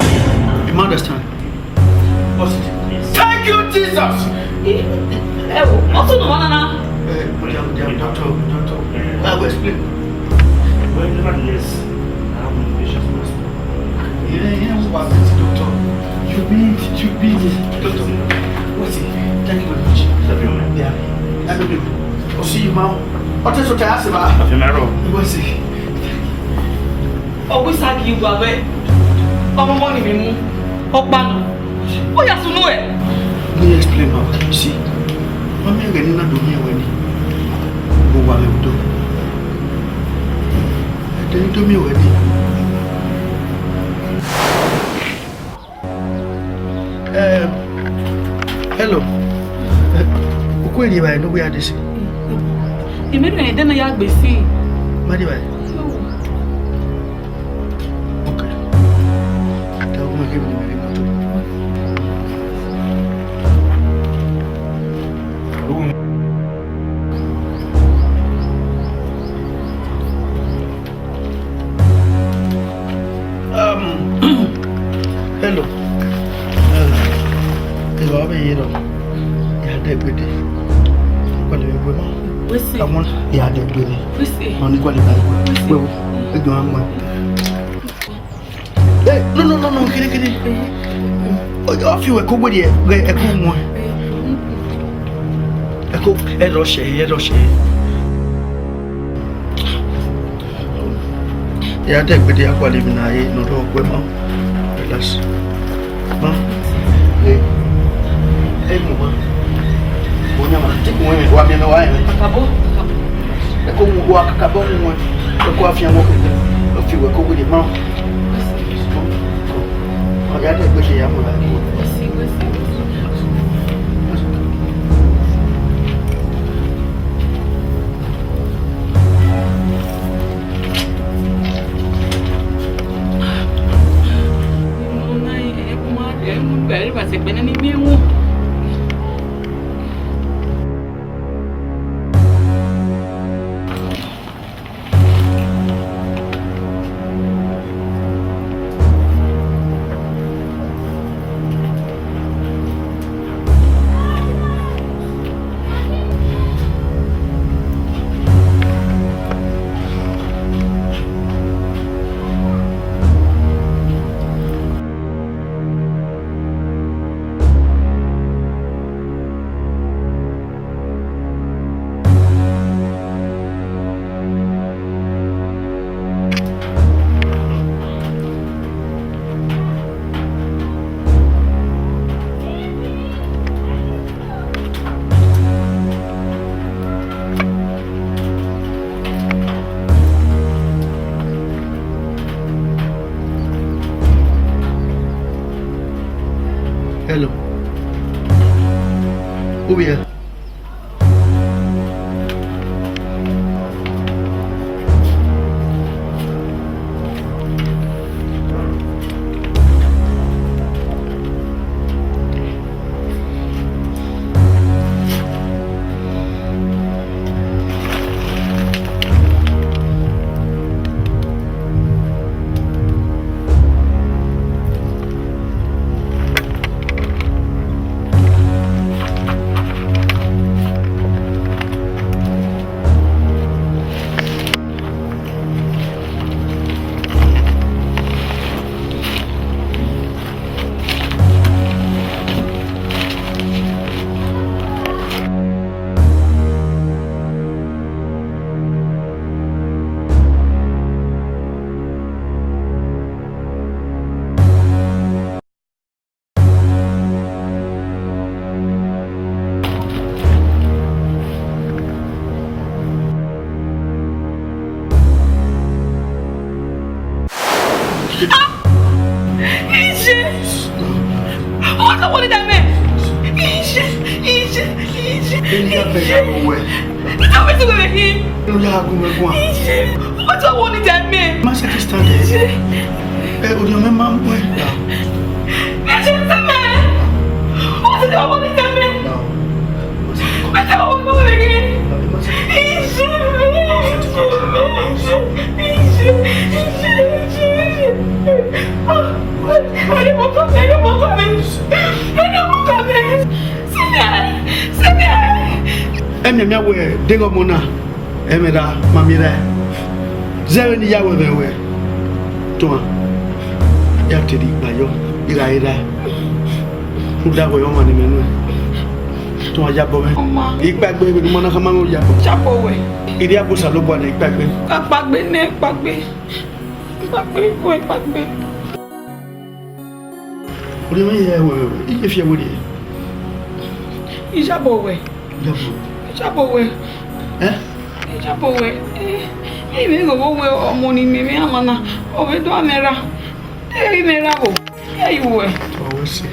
You ma understand? Positive. Thank you, Jesus! Ẹ wo, what's going on, Nana? Eh, but I'm, I'm doctor, doctor. I will explain. Well, nevertheless, I have one patient. Yeah, yeah, what is doctor? You be, you be doctor. What's it? Thank you very much. Thank you, man. Yeah. Thank you. I'll see you, man. What is what I asked about? Thank you, man. What's it? Ọ wẹ I sa gie uwa wẹ ọmọ ọmọ ni vbe mu ọkpa nọ. Ọ ya sunu ẹre. Let me explain, ma. You see, ma miẹn ẹghẹ ne I na do miẹn wẹ nii, vbe owa mwẹ vbe odọ. Ẹdẹ ne I do miẹn wẹ nii. Eh, hello. Eh, u ku rhie evbare ne uwu ya desi? Imẹ ne ẹdẹ na ya gbe si. Ma rhie evbare. Okay. Te u ma kevbe ne imẹ rhie moto. Um, hello. Hello. Hello, avbe ye rọ. Ya dẹ gbede. Kọlẹ vbe gbe ma. Wese. Come on. Ya dẹ gbede. Wese. No ni kọlẹ ba gbe. Wese. Wewe. Ejo a ma. Hey, no, no, no, no, kiri, kiri. Ọ fi wẹ ko gbe ye, ẹko mu. Ẹko, ẹ rọ ṣe, ẹ rọ ṣe. Ya dẹ gbede akpali mi na ye no do gbe ma. Relax. Ma. Eh. Eh, mo ma. Mo nya ma. Ti ko wa mi wa e. Kakabo. E ko mu wa kakabo mu. E ko afian mo ke. O fi we ko gele ma. Ọ ya dẹ gbede ya mo la. Hello. Ovbi ẹre. Iye! Ọmọ tó wọlé dà mẹ! Iye! Iye! Iye! Iye! Tell me to go back in. Inu ya gun mẹ guan. Iye! Ọmọ tó wọlé dà mẹ! Ma ṣe ti stand there. Iye! Ẹ, o di ọmọ ma mu ẹ. Iye! Tell me! Ọmọ tó wọlé dà mẹ! Ọmọ tó wọlé dà mẹ! Iye! Ẹmwẹ mẹ wẹ deghẹ ọmọ na, ẹmwẹ da ma miẹn rae. Zẹ vbene I ya wẹ mwẹ wẹ, tuan, ya te rhie igba yọ, I gha re rae. Rhunmwuda wẹ ọmwa ne imẹ nuẹn, tuan, yabọ mwẹ. Ọma. I kpaegbe vbene u ma na khama mwẹ, yabọ. Yabọ wẹ. I rhie agbọn Osanobua nẹ, I kpaegbe. Kpaegbe nẹ, kpaegbe. Kpaegbe, wẹ kpaegbe. Orhiọn mwẹ ya wẹ, I ye fi ẹre werriẹ. Iyabọ wẹ. Iyabọ. Iyabọ wẹ. Ẹ? Iyabọ wẹ. Ẹ, I vbe ghe wẹ ọmọ ne imẹ mwẹ ama na, ọ vbe do amẹ ra. Te I mwẹ ra vbo? Ẹ i wẹ. Ọ wẹ sẹ.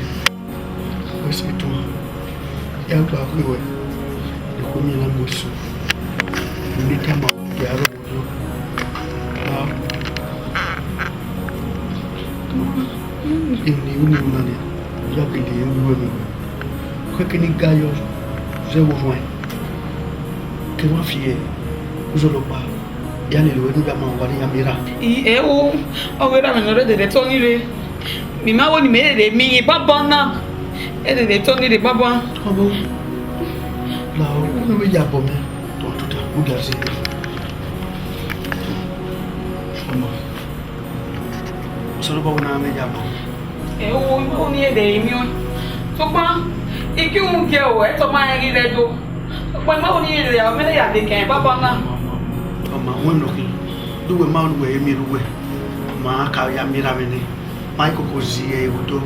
Wẹ sẹ tuan. Ya gba khui wẹ, ekhue miẹn na mu eso. Ne I tama ya rọ. Emwi ne I ru ne I ru na nia, ya gele ru ẹmwẹ wẹ. Kẹkẹ ne I ga yọ zẹ vbe orhuan, ke wa fi uzọla ọkpa ya lele ruẹ ne u ya ma owa ne I ya miẹn erha. I, ẹ o, ọ ghe erha mwẹ ne ọ rre dede ẹtọ ni rre. Mẹ ma wo ne imẹ rere miẹn banbanna, e dede ẹtọ ni rre banban. Ọmọ, la o, u vbe ya bọ mẹ. Tuan tota, u da zẹ. Ọmọ, Osanobua wẹ ne a mwẹ ya bọ. Ẹ o, I ma wo ne I rere miẹn ọẹn. Sokpan, I gie uhunmwu gie ruẹ, ẹtọ ma rẹn ghi rre Ẹdo. Sokpan, I ma wo ne I rere, ọ mẹ ne ya dekẹn banbanna. Ọmọ, ọmọ, wẹ nọ khin, do wẹ ma wo ne uwẹ re miẹn erha uwẹ, ma ka ya miẹn erha mwẹ nẹ. Ma i koko zi ẹre vbe odọ.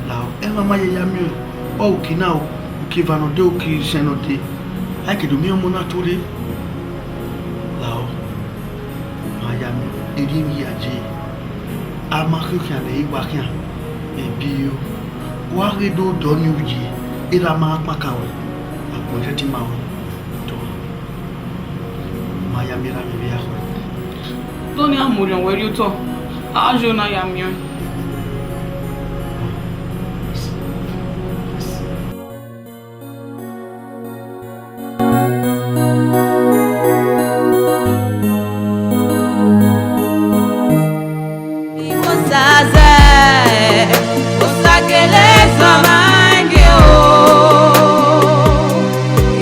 La o, ẹmwẹ ma ye ya miẹn ọẹn, ọ uki na o, uki eva ne ọ dee, uki isẹn ne ọ dee, a i ke do miẹn ọmọ na tuorre. La o, ma ya miẹn, erriọ emwi hia ye, a ma khian khian ne ẹ i wa khian, ebi o, wa ghe do dọ ni uyi, erha ma kpaka ruẹ, agbọn ẹre te ima ruẹ. Ma ya miẹn erha mwẹ vbe ya khuẹ. Dọni a mu orhiọn wẹ rrie otọ, a yo na ya miẹn ọẹn. Iwosa zẹ, Osa gele zọ ma gie o.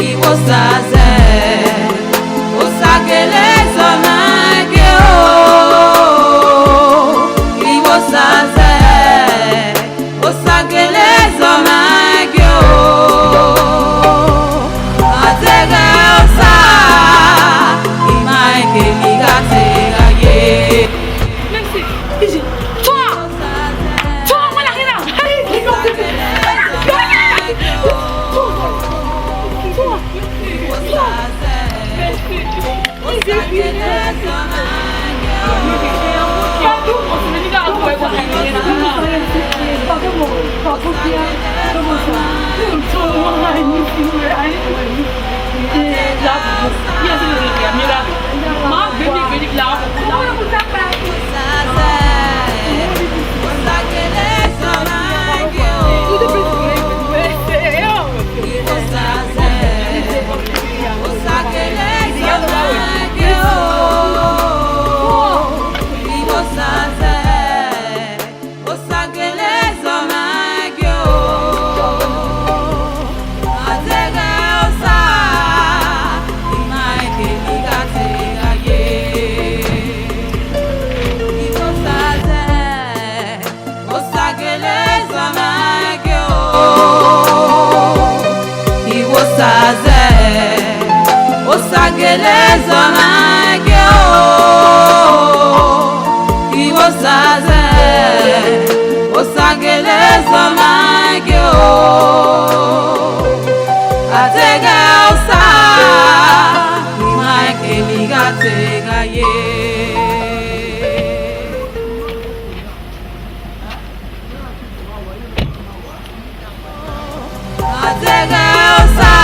Iwosa zẹ, Osa gele zọ ma gie o. Iwosa zẹ, Osa gele zọ ma gie o. A zẹghẹ Osa, I ma ke ni gha te gha ye. Mercy, easy. Tua! Tua, wala hina. Hey, tua! Tua! Tua! Mercy. Osagele zọmwa gie o, a zẹghẹ Osa, I ma ke ne I gha te gha ye. Igho Osa zẹ, Osagele zọmwa gie o. Igho Osa zẹ, Osagele zọmwa gie o. Igho Osa zẹ, Osagele zọmwa gie o. A zẹghẹ Osa, I ma ke ne I gha te gha ye. A zẹghẹ Osa,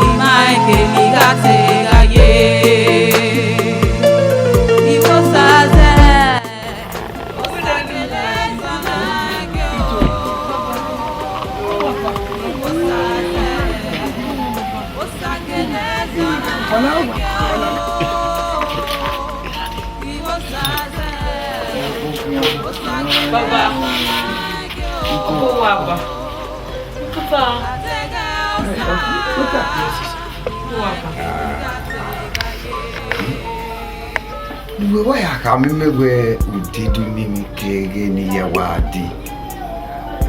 I ma ke ne I gha te gha ye. Igho Osa zẹ, Osagele zọmwa gie o. Igho Osa zẹ, Osagele zọmwa gie o. Baba, ọkọ wa ba. Papa. Ọkọ wa ba. Uwẹ wa ya khama mẹ wẹẹ u dee do miẹn emwi ke ẹghẹ ne I ya wa dee.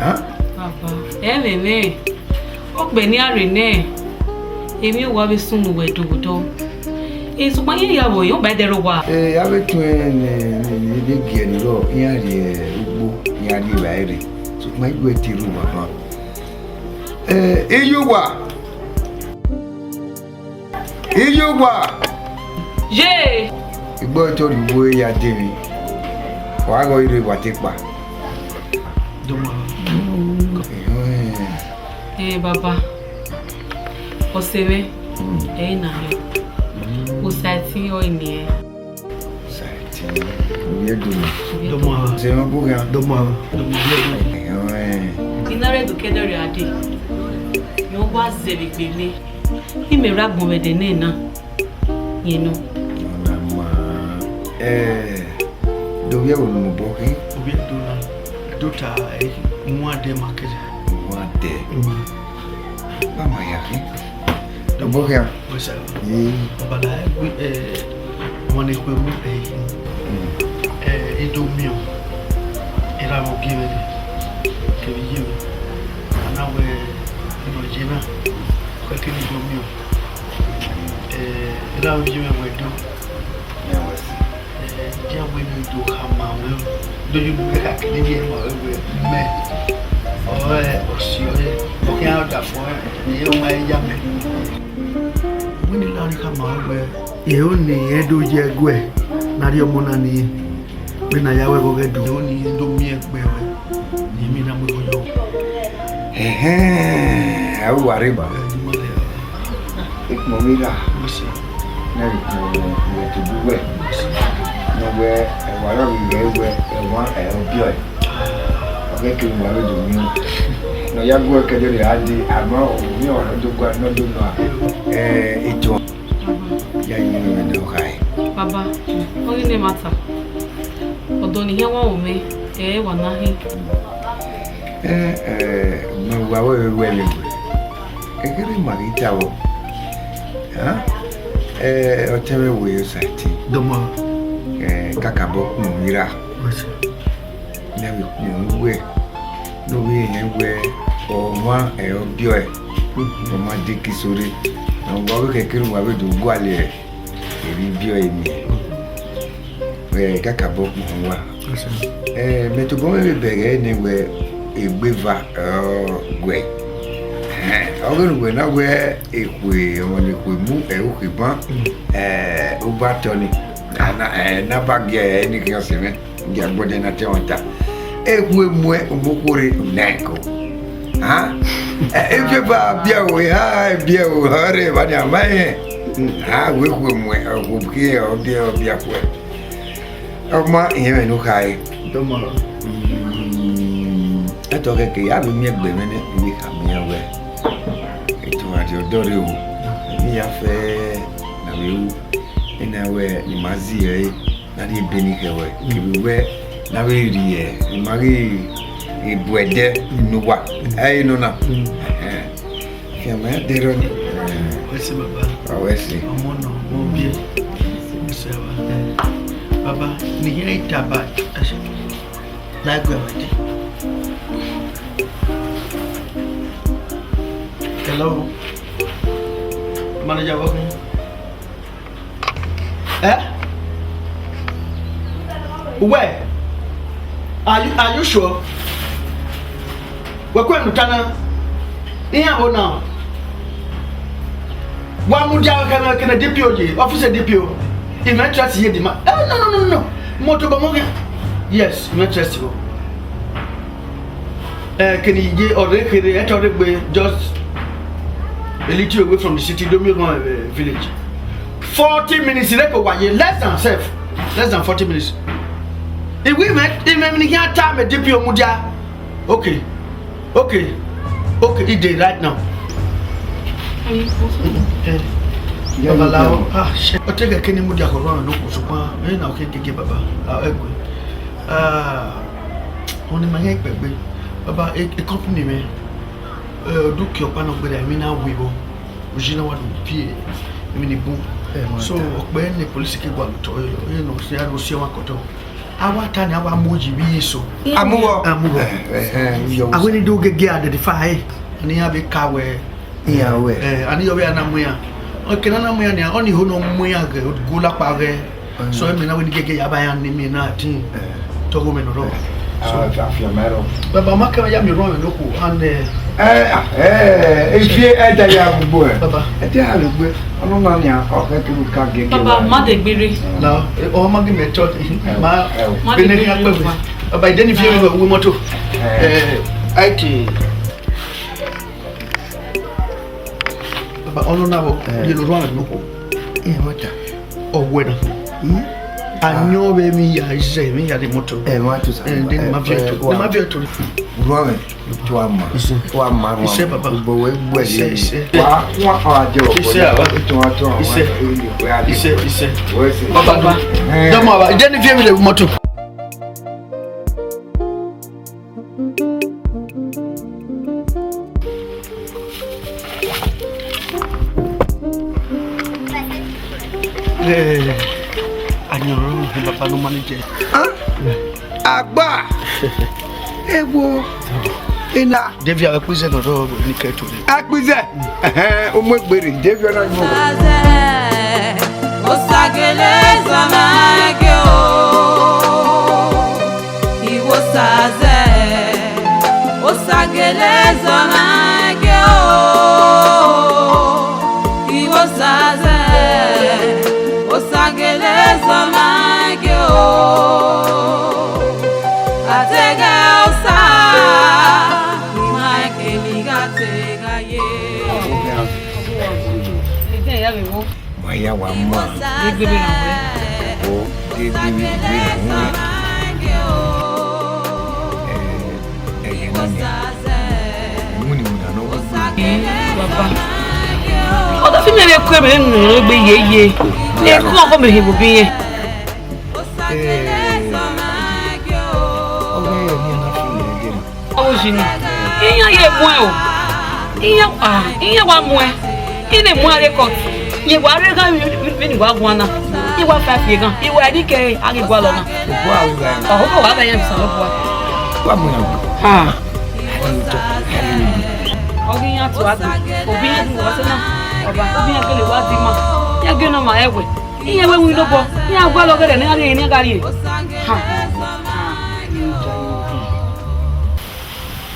Hàn? Baba, ẹmwẹ mwẹ. Ọkpẹ ne a rre nẹ, emwi owa vbe sunu wẹ do vbe odọ. Sokpan iran ya vbe ọyọn ba ẹdẹ rre owa. Eh, avbe etuẹn ne, ne, ne, ne giẹ ni rrọọ, iran rrie ugbo, iran rrie evbare rre. Sokpan I wẹ te rre owa ban. Eh, iye owa! Iye owa! Ye! Igbo ẹtọ rhie uwu ya de emwi. Wa ghe ọre wa te kpa. Dọmọ. Ehẹn. Eh, baba. Ọse mwẹ, ẹ i na yọ. Osaẹtin ọre niẹn. Osaẹtin, ovbi Ẹdo nọ. Dọmọ. Ọse mwẹ ọbokhian. Dọmọ. Dọmọ ovbi Ẹdo. Ehẹn. I na rre do ke ẹdẹ rre a dee. Rẹn wa zẹ vbe egbe mẹ. Imẹ rre agbọn vbe ẹdẹ nẹ na. Yẹn nọ. Ọna ma, eh, do vbiẹ vbe unu obọ khin? Ovbi Ẹdo na, do ta, eh, Uwandẹ market. Uwandẹ. Mm. Ba ma ya khin? Obọ khian. Wẹ sẹ. Ee. Ọbala, eh, ọmọ ne khuemu, eh, eh, I do miẹn, erha vbe ogie mwẹ kevbe iye mwẹ. A na wẹ, ne ọ ye na, ọ khẹke ne I do miẹn. Eh, erha vbe ogie mwẹ wẹ do. Iran wẹ si. Eh, iran wẹ ne I do khama mwẹ, do ye unu mwẹ kha kene iran ma wẹ wẹ mẹ ọre ọse ọre, ọ khian ọdafẹn ọre, ne iran ma ya mẹ. Wẹ ne I la ọnii khama wẹ wẹ, iro ne irẹn do ye ẹguẹ ne a rhie ọmọ na ne irẹn. Vbene a ya wẹ ẹghẹ do, iro ne irẹn do miẹn ẹgbẹe ruẹ, ne imẹ na mu igho yọ. Ẹhẹn, a ru uwa rre ba. Ẹ, di ma rre. Ekpọnmwẹ ra, ne ẹvbo ikpọnmwẹ tobọ uwẹ, ne ọ wẹ, ẹwa rọ vbe ghẹ wẹ, ẹmwa ẹ i biẹ ọe. Ọ ghẹ kevbe uwa vbe do miẹn. Ne ọ ya gu ẹkẹdẹ rre a dee, ama ovbi ọmwa ne ọ do gua, ne ọ do nọ a. Ẹ, eto, ya yi mwẹ ne ọ khae. Baba, ọ ghi ne ẹmwata. Ọdọ ne I khian wa ru mwẹ, ẹ i wa na hin. Ẹ, ẹ, mẹ wa wẹ vbe wẹ vbe wẹ. Ẹghẹ ne ima ghi ta vbọ. Hàn? Ẹ, ọtẹn mwẹ wẹ Osaẹtin. Dọmọ. Ẹ, kakabọ kpunu ira. Wẹ sẹ. Ne a vbe kpunu wẹ. Ne ovbi ẹre wẹ, ọmwa ẹ i biẹ ọe. Ọ ma de ke iso rre. Ọ wa vbe khẹke ne uwa vbe do gualọ ẹre. Erha ibiọ eni. Ẹ, kakabọ kpọnmwẹ uwa. Ẹ, mẹ tobọ mwẹ vbe bẹghe nẹ wẹ egbe eva, ọ, guẹ. Ẹhẹn, ọ ghe ne uwẹ na wẹ ekhue, ọmwa ne ekhue mu, ẹ, okhiban, ẹ, ubatọ ni. A na, ẹ, ne a ba gie ẹre ne khian ọse mwẹ, gie agbọdẹ na te ẹmwata. Ekhue muẹ, umukhuo rre, u na ẹko. Ah, eh, eh, biẹ ba biẹ o, eh, ah, biẹ o, ọrẹ ba ni ama yẹn. Ah, we khu mu, eh, khu ke, ọ biẹ, ọ biẹ khu. Ọma, ìyẹn mẹ ne u kha re. Dọmọ. Mm, ẹtọ kẹkẹ, ya vbe miẹn egbe mwẹ nẹ, I vbe khama iran wẹẹ, eto gha rrie ọdọ rre o. Emwi ya fẹ ne a vbe ru, ena wẹẹ ne ima zẹ ẹre, ne a rhie ebe ni khẹ wẹẹ, kevbe wẹẹ ne a vbe rhie, ima ghi bu ẹdẹ ne uwa, ẹre nọ na. Ẹhẹn. Fian ma ya dẹrọ ni. Wẹ sẹ baba. Ọ wẹ sẹ. Ọmọ nọ, ọmọ biẹ. Wẹ sẹ baba. Baba, ne I khian i ta ba, ẹsẹ. Like where I did. Hello. Manager, welcome. Eh? Where? Are you, are you sure? Wẹ kue mu ta na. Iran vbo na? Wa mudia kene, kene D P O ye, office D P O. Imẹ trust ye di ma. Eh, no, no, no, no. Moto bọ mo ghe. Yes, imẹ trust you. Eh, kene ye ọrẹ kherhe, ẹtọ rre gbe, just a little away from the city, do me run, eh, village. Forty minutes, reko wa ye, less than self, less than forty minutes. Iwi mẹ, imẹ ni khian ta mẹ D P O mudia. Okay, okay, okay, he dey right now. Eh, babalao, ah, shit. Ọ te ghe kene mudia khọ rọrọ nokhuo, sokpan, eh, na, okay, gege baba, ah, ẹgbẹ. Ah, ọni ma yẹn kpẹgbe. Baba, e, e company mẹ, eh, dukia ọkpa nọ gberra, emwi na wi vbọ. Uyi na wa do pie, emwi ni bun. So, ọkpẹ ne police ke gualọ otọ, eh, eh, no, se, no, se wa kọtọ. A wa ta ni, a wa mu yi vbe eso. A mu vbọ? A mu vbọ. Eh, eh, eh, yo. A wẹ ne do gege identify, eh. Ni a vbe ka wẹ. Iran wẹ. Eh, a ni yọ vbe a na mu iran. Ọ ke na na mu iran ni, ọ ni ho nọ mu iran ghe, go lakpa ghe. So, emwi na wẹ ni gege ya ba iran ni mi na tin. Eh. Tọgho mẹ nọ rọ. Ah, afianma rọ. Baba, ma kẹ ya mi rọ mẹ nokhuo, and, eh, eh, ah, eh, eh, if you enter ya gbogbo, eh. Baba. Ẹ te a lè gbé, ọnọ na ni a, ọ kẹ kí lu ka gege. Baba, ma de gbére. Na, eh, ọ ma gẹ mẹ tọ, eh, ma, eh, ma de bene gbére ni a pẹ. Baba, ide ni fi mi wẹ mọto. Eh. Eh, I T. Baba, ọnọ na vbọ, eh, ye lo rua nokhuo. Eh, what? Ọ wẹ na. Hmm? A yọn vbe emwi ya zẹ, emwi ya de moto. Eh, what? Eh, de ma viẹ to. De ma viẹ to. Rua mẹ, to a ma. Ise. To a ma, rua mẹ. Ise, baba. Ugbo wẹ gbẹ. Ise, ise. Wa, wa, wa, je, ise, baba. To a, to a, ise. Ise, ise. Wẹ se. Baba, baba. Eh. Dama, baba. Ide ni fi emwi le moto. Eh, ayọnrọn ni baba no manage. Ah, agba. Ewo. Ina. Devi, a vbe kpizẹ nọ dọ ni kẹ to ni. A kpizẹ. Ẹhẹn, u mu egbe rre, Devi ọna yo. Osazẹ, osagele zọmwa ẹgẹ o. Iwosazẹ, osagele zọmwa ẹgẹ o. Iwosazẹ, osagele zọmwa ẹgẹ o. Ategha osa, ima ẹkẹn ni gha tegha ye. Wa ya wa ma. Egbere na wẹ. O, egbere, egbere na wẹ. Eh, eh, ye na ni. Mu ni mu na no. Eh, baba. Ọdọ fi mi re ku ebe nu egbe ye ye. E ku ọkọ mi he bo bi ye. Eh, ọghe ẹre ni a na fi lele ẹre. Ọ jini. Iran ye muẹn o. Iran, ah, iran wa muẹn. I ne muẹn rre court. Ye wa rre ghan vbene wa guan na. Ye wa five ye ghan. Ye wa ẹdẹ ke a ghi gualọ na. Obo a vbe gha. Ọ, obo wa gha ya Osanobua. Wa muẹn. Ha. Ọ ghi yan tu agbe. Obi yan du wa sẹ na. Ọba, obi yan gele wa di ma. Ya gele ma ẹwẹ. Iran wẹ winna obọ, iran gualọ ọghe ne a rhie ne a gha rrie. Ha.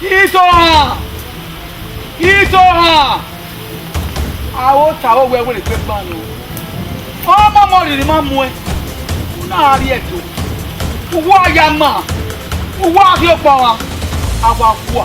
Isohan! Isohan! Aro ta ro wẹ wẹrẹ kpe gban nẹ. Ọ ma mọ rhirhi ma muẹn. U na gha rrie ẹto. Uwa ya ma. Uwa ghi okpọ ra. A wa kua.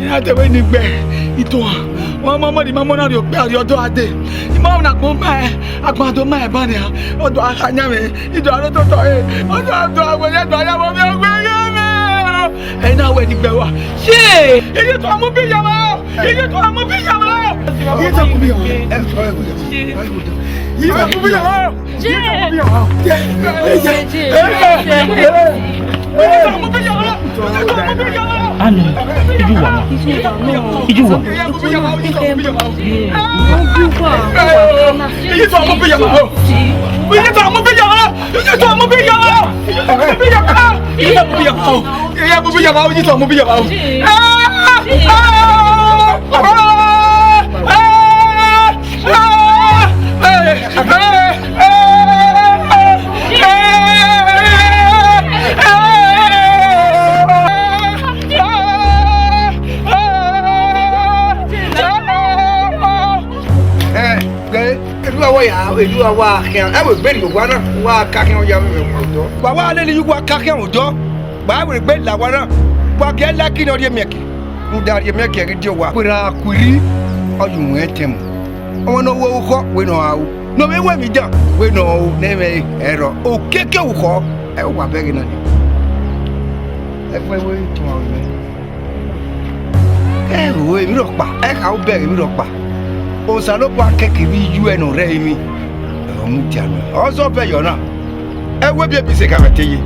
I na dẹ wẹ ne I gbe itohan, wa ma ma di ma mọ na rhie okpia rhie ọdọ a dee. I ma na gbọn ma, agbọn do ma ẹban nia, ọdọ a kha yan mwẹ, I do aro totọ re, ọdọ a do a wẹ, do a ya vbe ọmọ ẹgbẹ ghe mwẹ. Ẹ na wẹ ne I gbe wa. Ye! Iye to a mu bi ya ma o! Iye to a mu bi ya ma o! Iye to a mu bi ya ma o! Iye to a mu bi ya ma o! Ano, ijuwa ma. Ijuwa. Ẹ, gẹ, erhua wa ya, erhua wa khian, ẹ wẹ egbe rhie owa na, wa ka khian ya vbe odọ. Wa wa lele iye uwa ka khian odọ, wa wẹ egbe la owa na, wa gie like ne ọ rhie miẹn ke, rhunmwuda rhie miẹn ke ghi die owa. Wẹ ra ku irri, ọ ye uwẹ ẹtẹn mu. Ọmwa ne ọ wu orukhọ, wẹ ne ọ ra ru. Ne ọ vbe ru emwi dan, wẹ ne ọ ru ne ẹmwẹ ẹre ẹrọ. Okiekie orukhọ, ẹ wa bẹghe na nia. Ẹgbẹn wẹ tọn aro mwẹ. Ẹ ru emwi rhọkpa, ẹ kha ru bẹghe emwi rhọkpa. Osanobua kẹkẹ vbe iye uẹ ne ọ rre ẹrinmwi, ọ mudia nuẹn. Ọ zọ vẹ yọ na. Ẹ wẹ biẹ bi sẹ gha vbe te ye.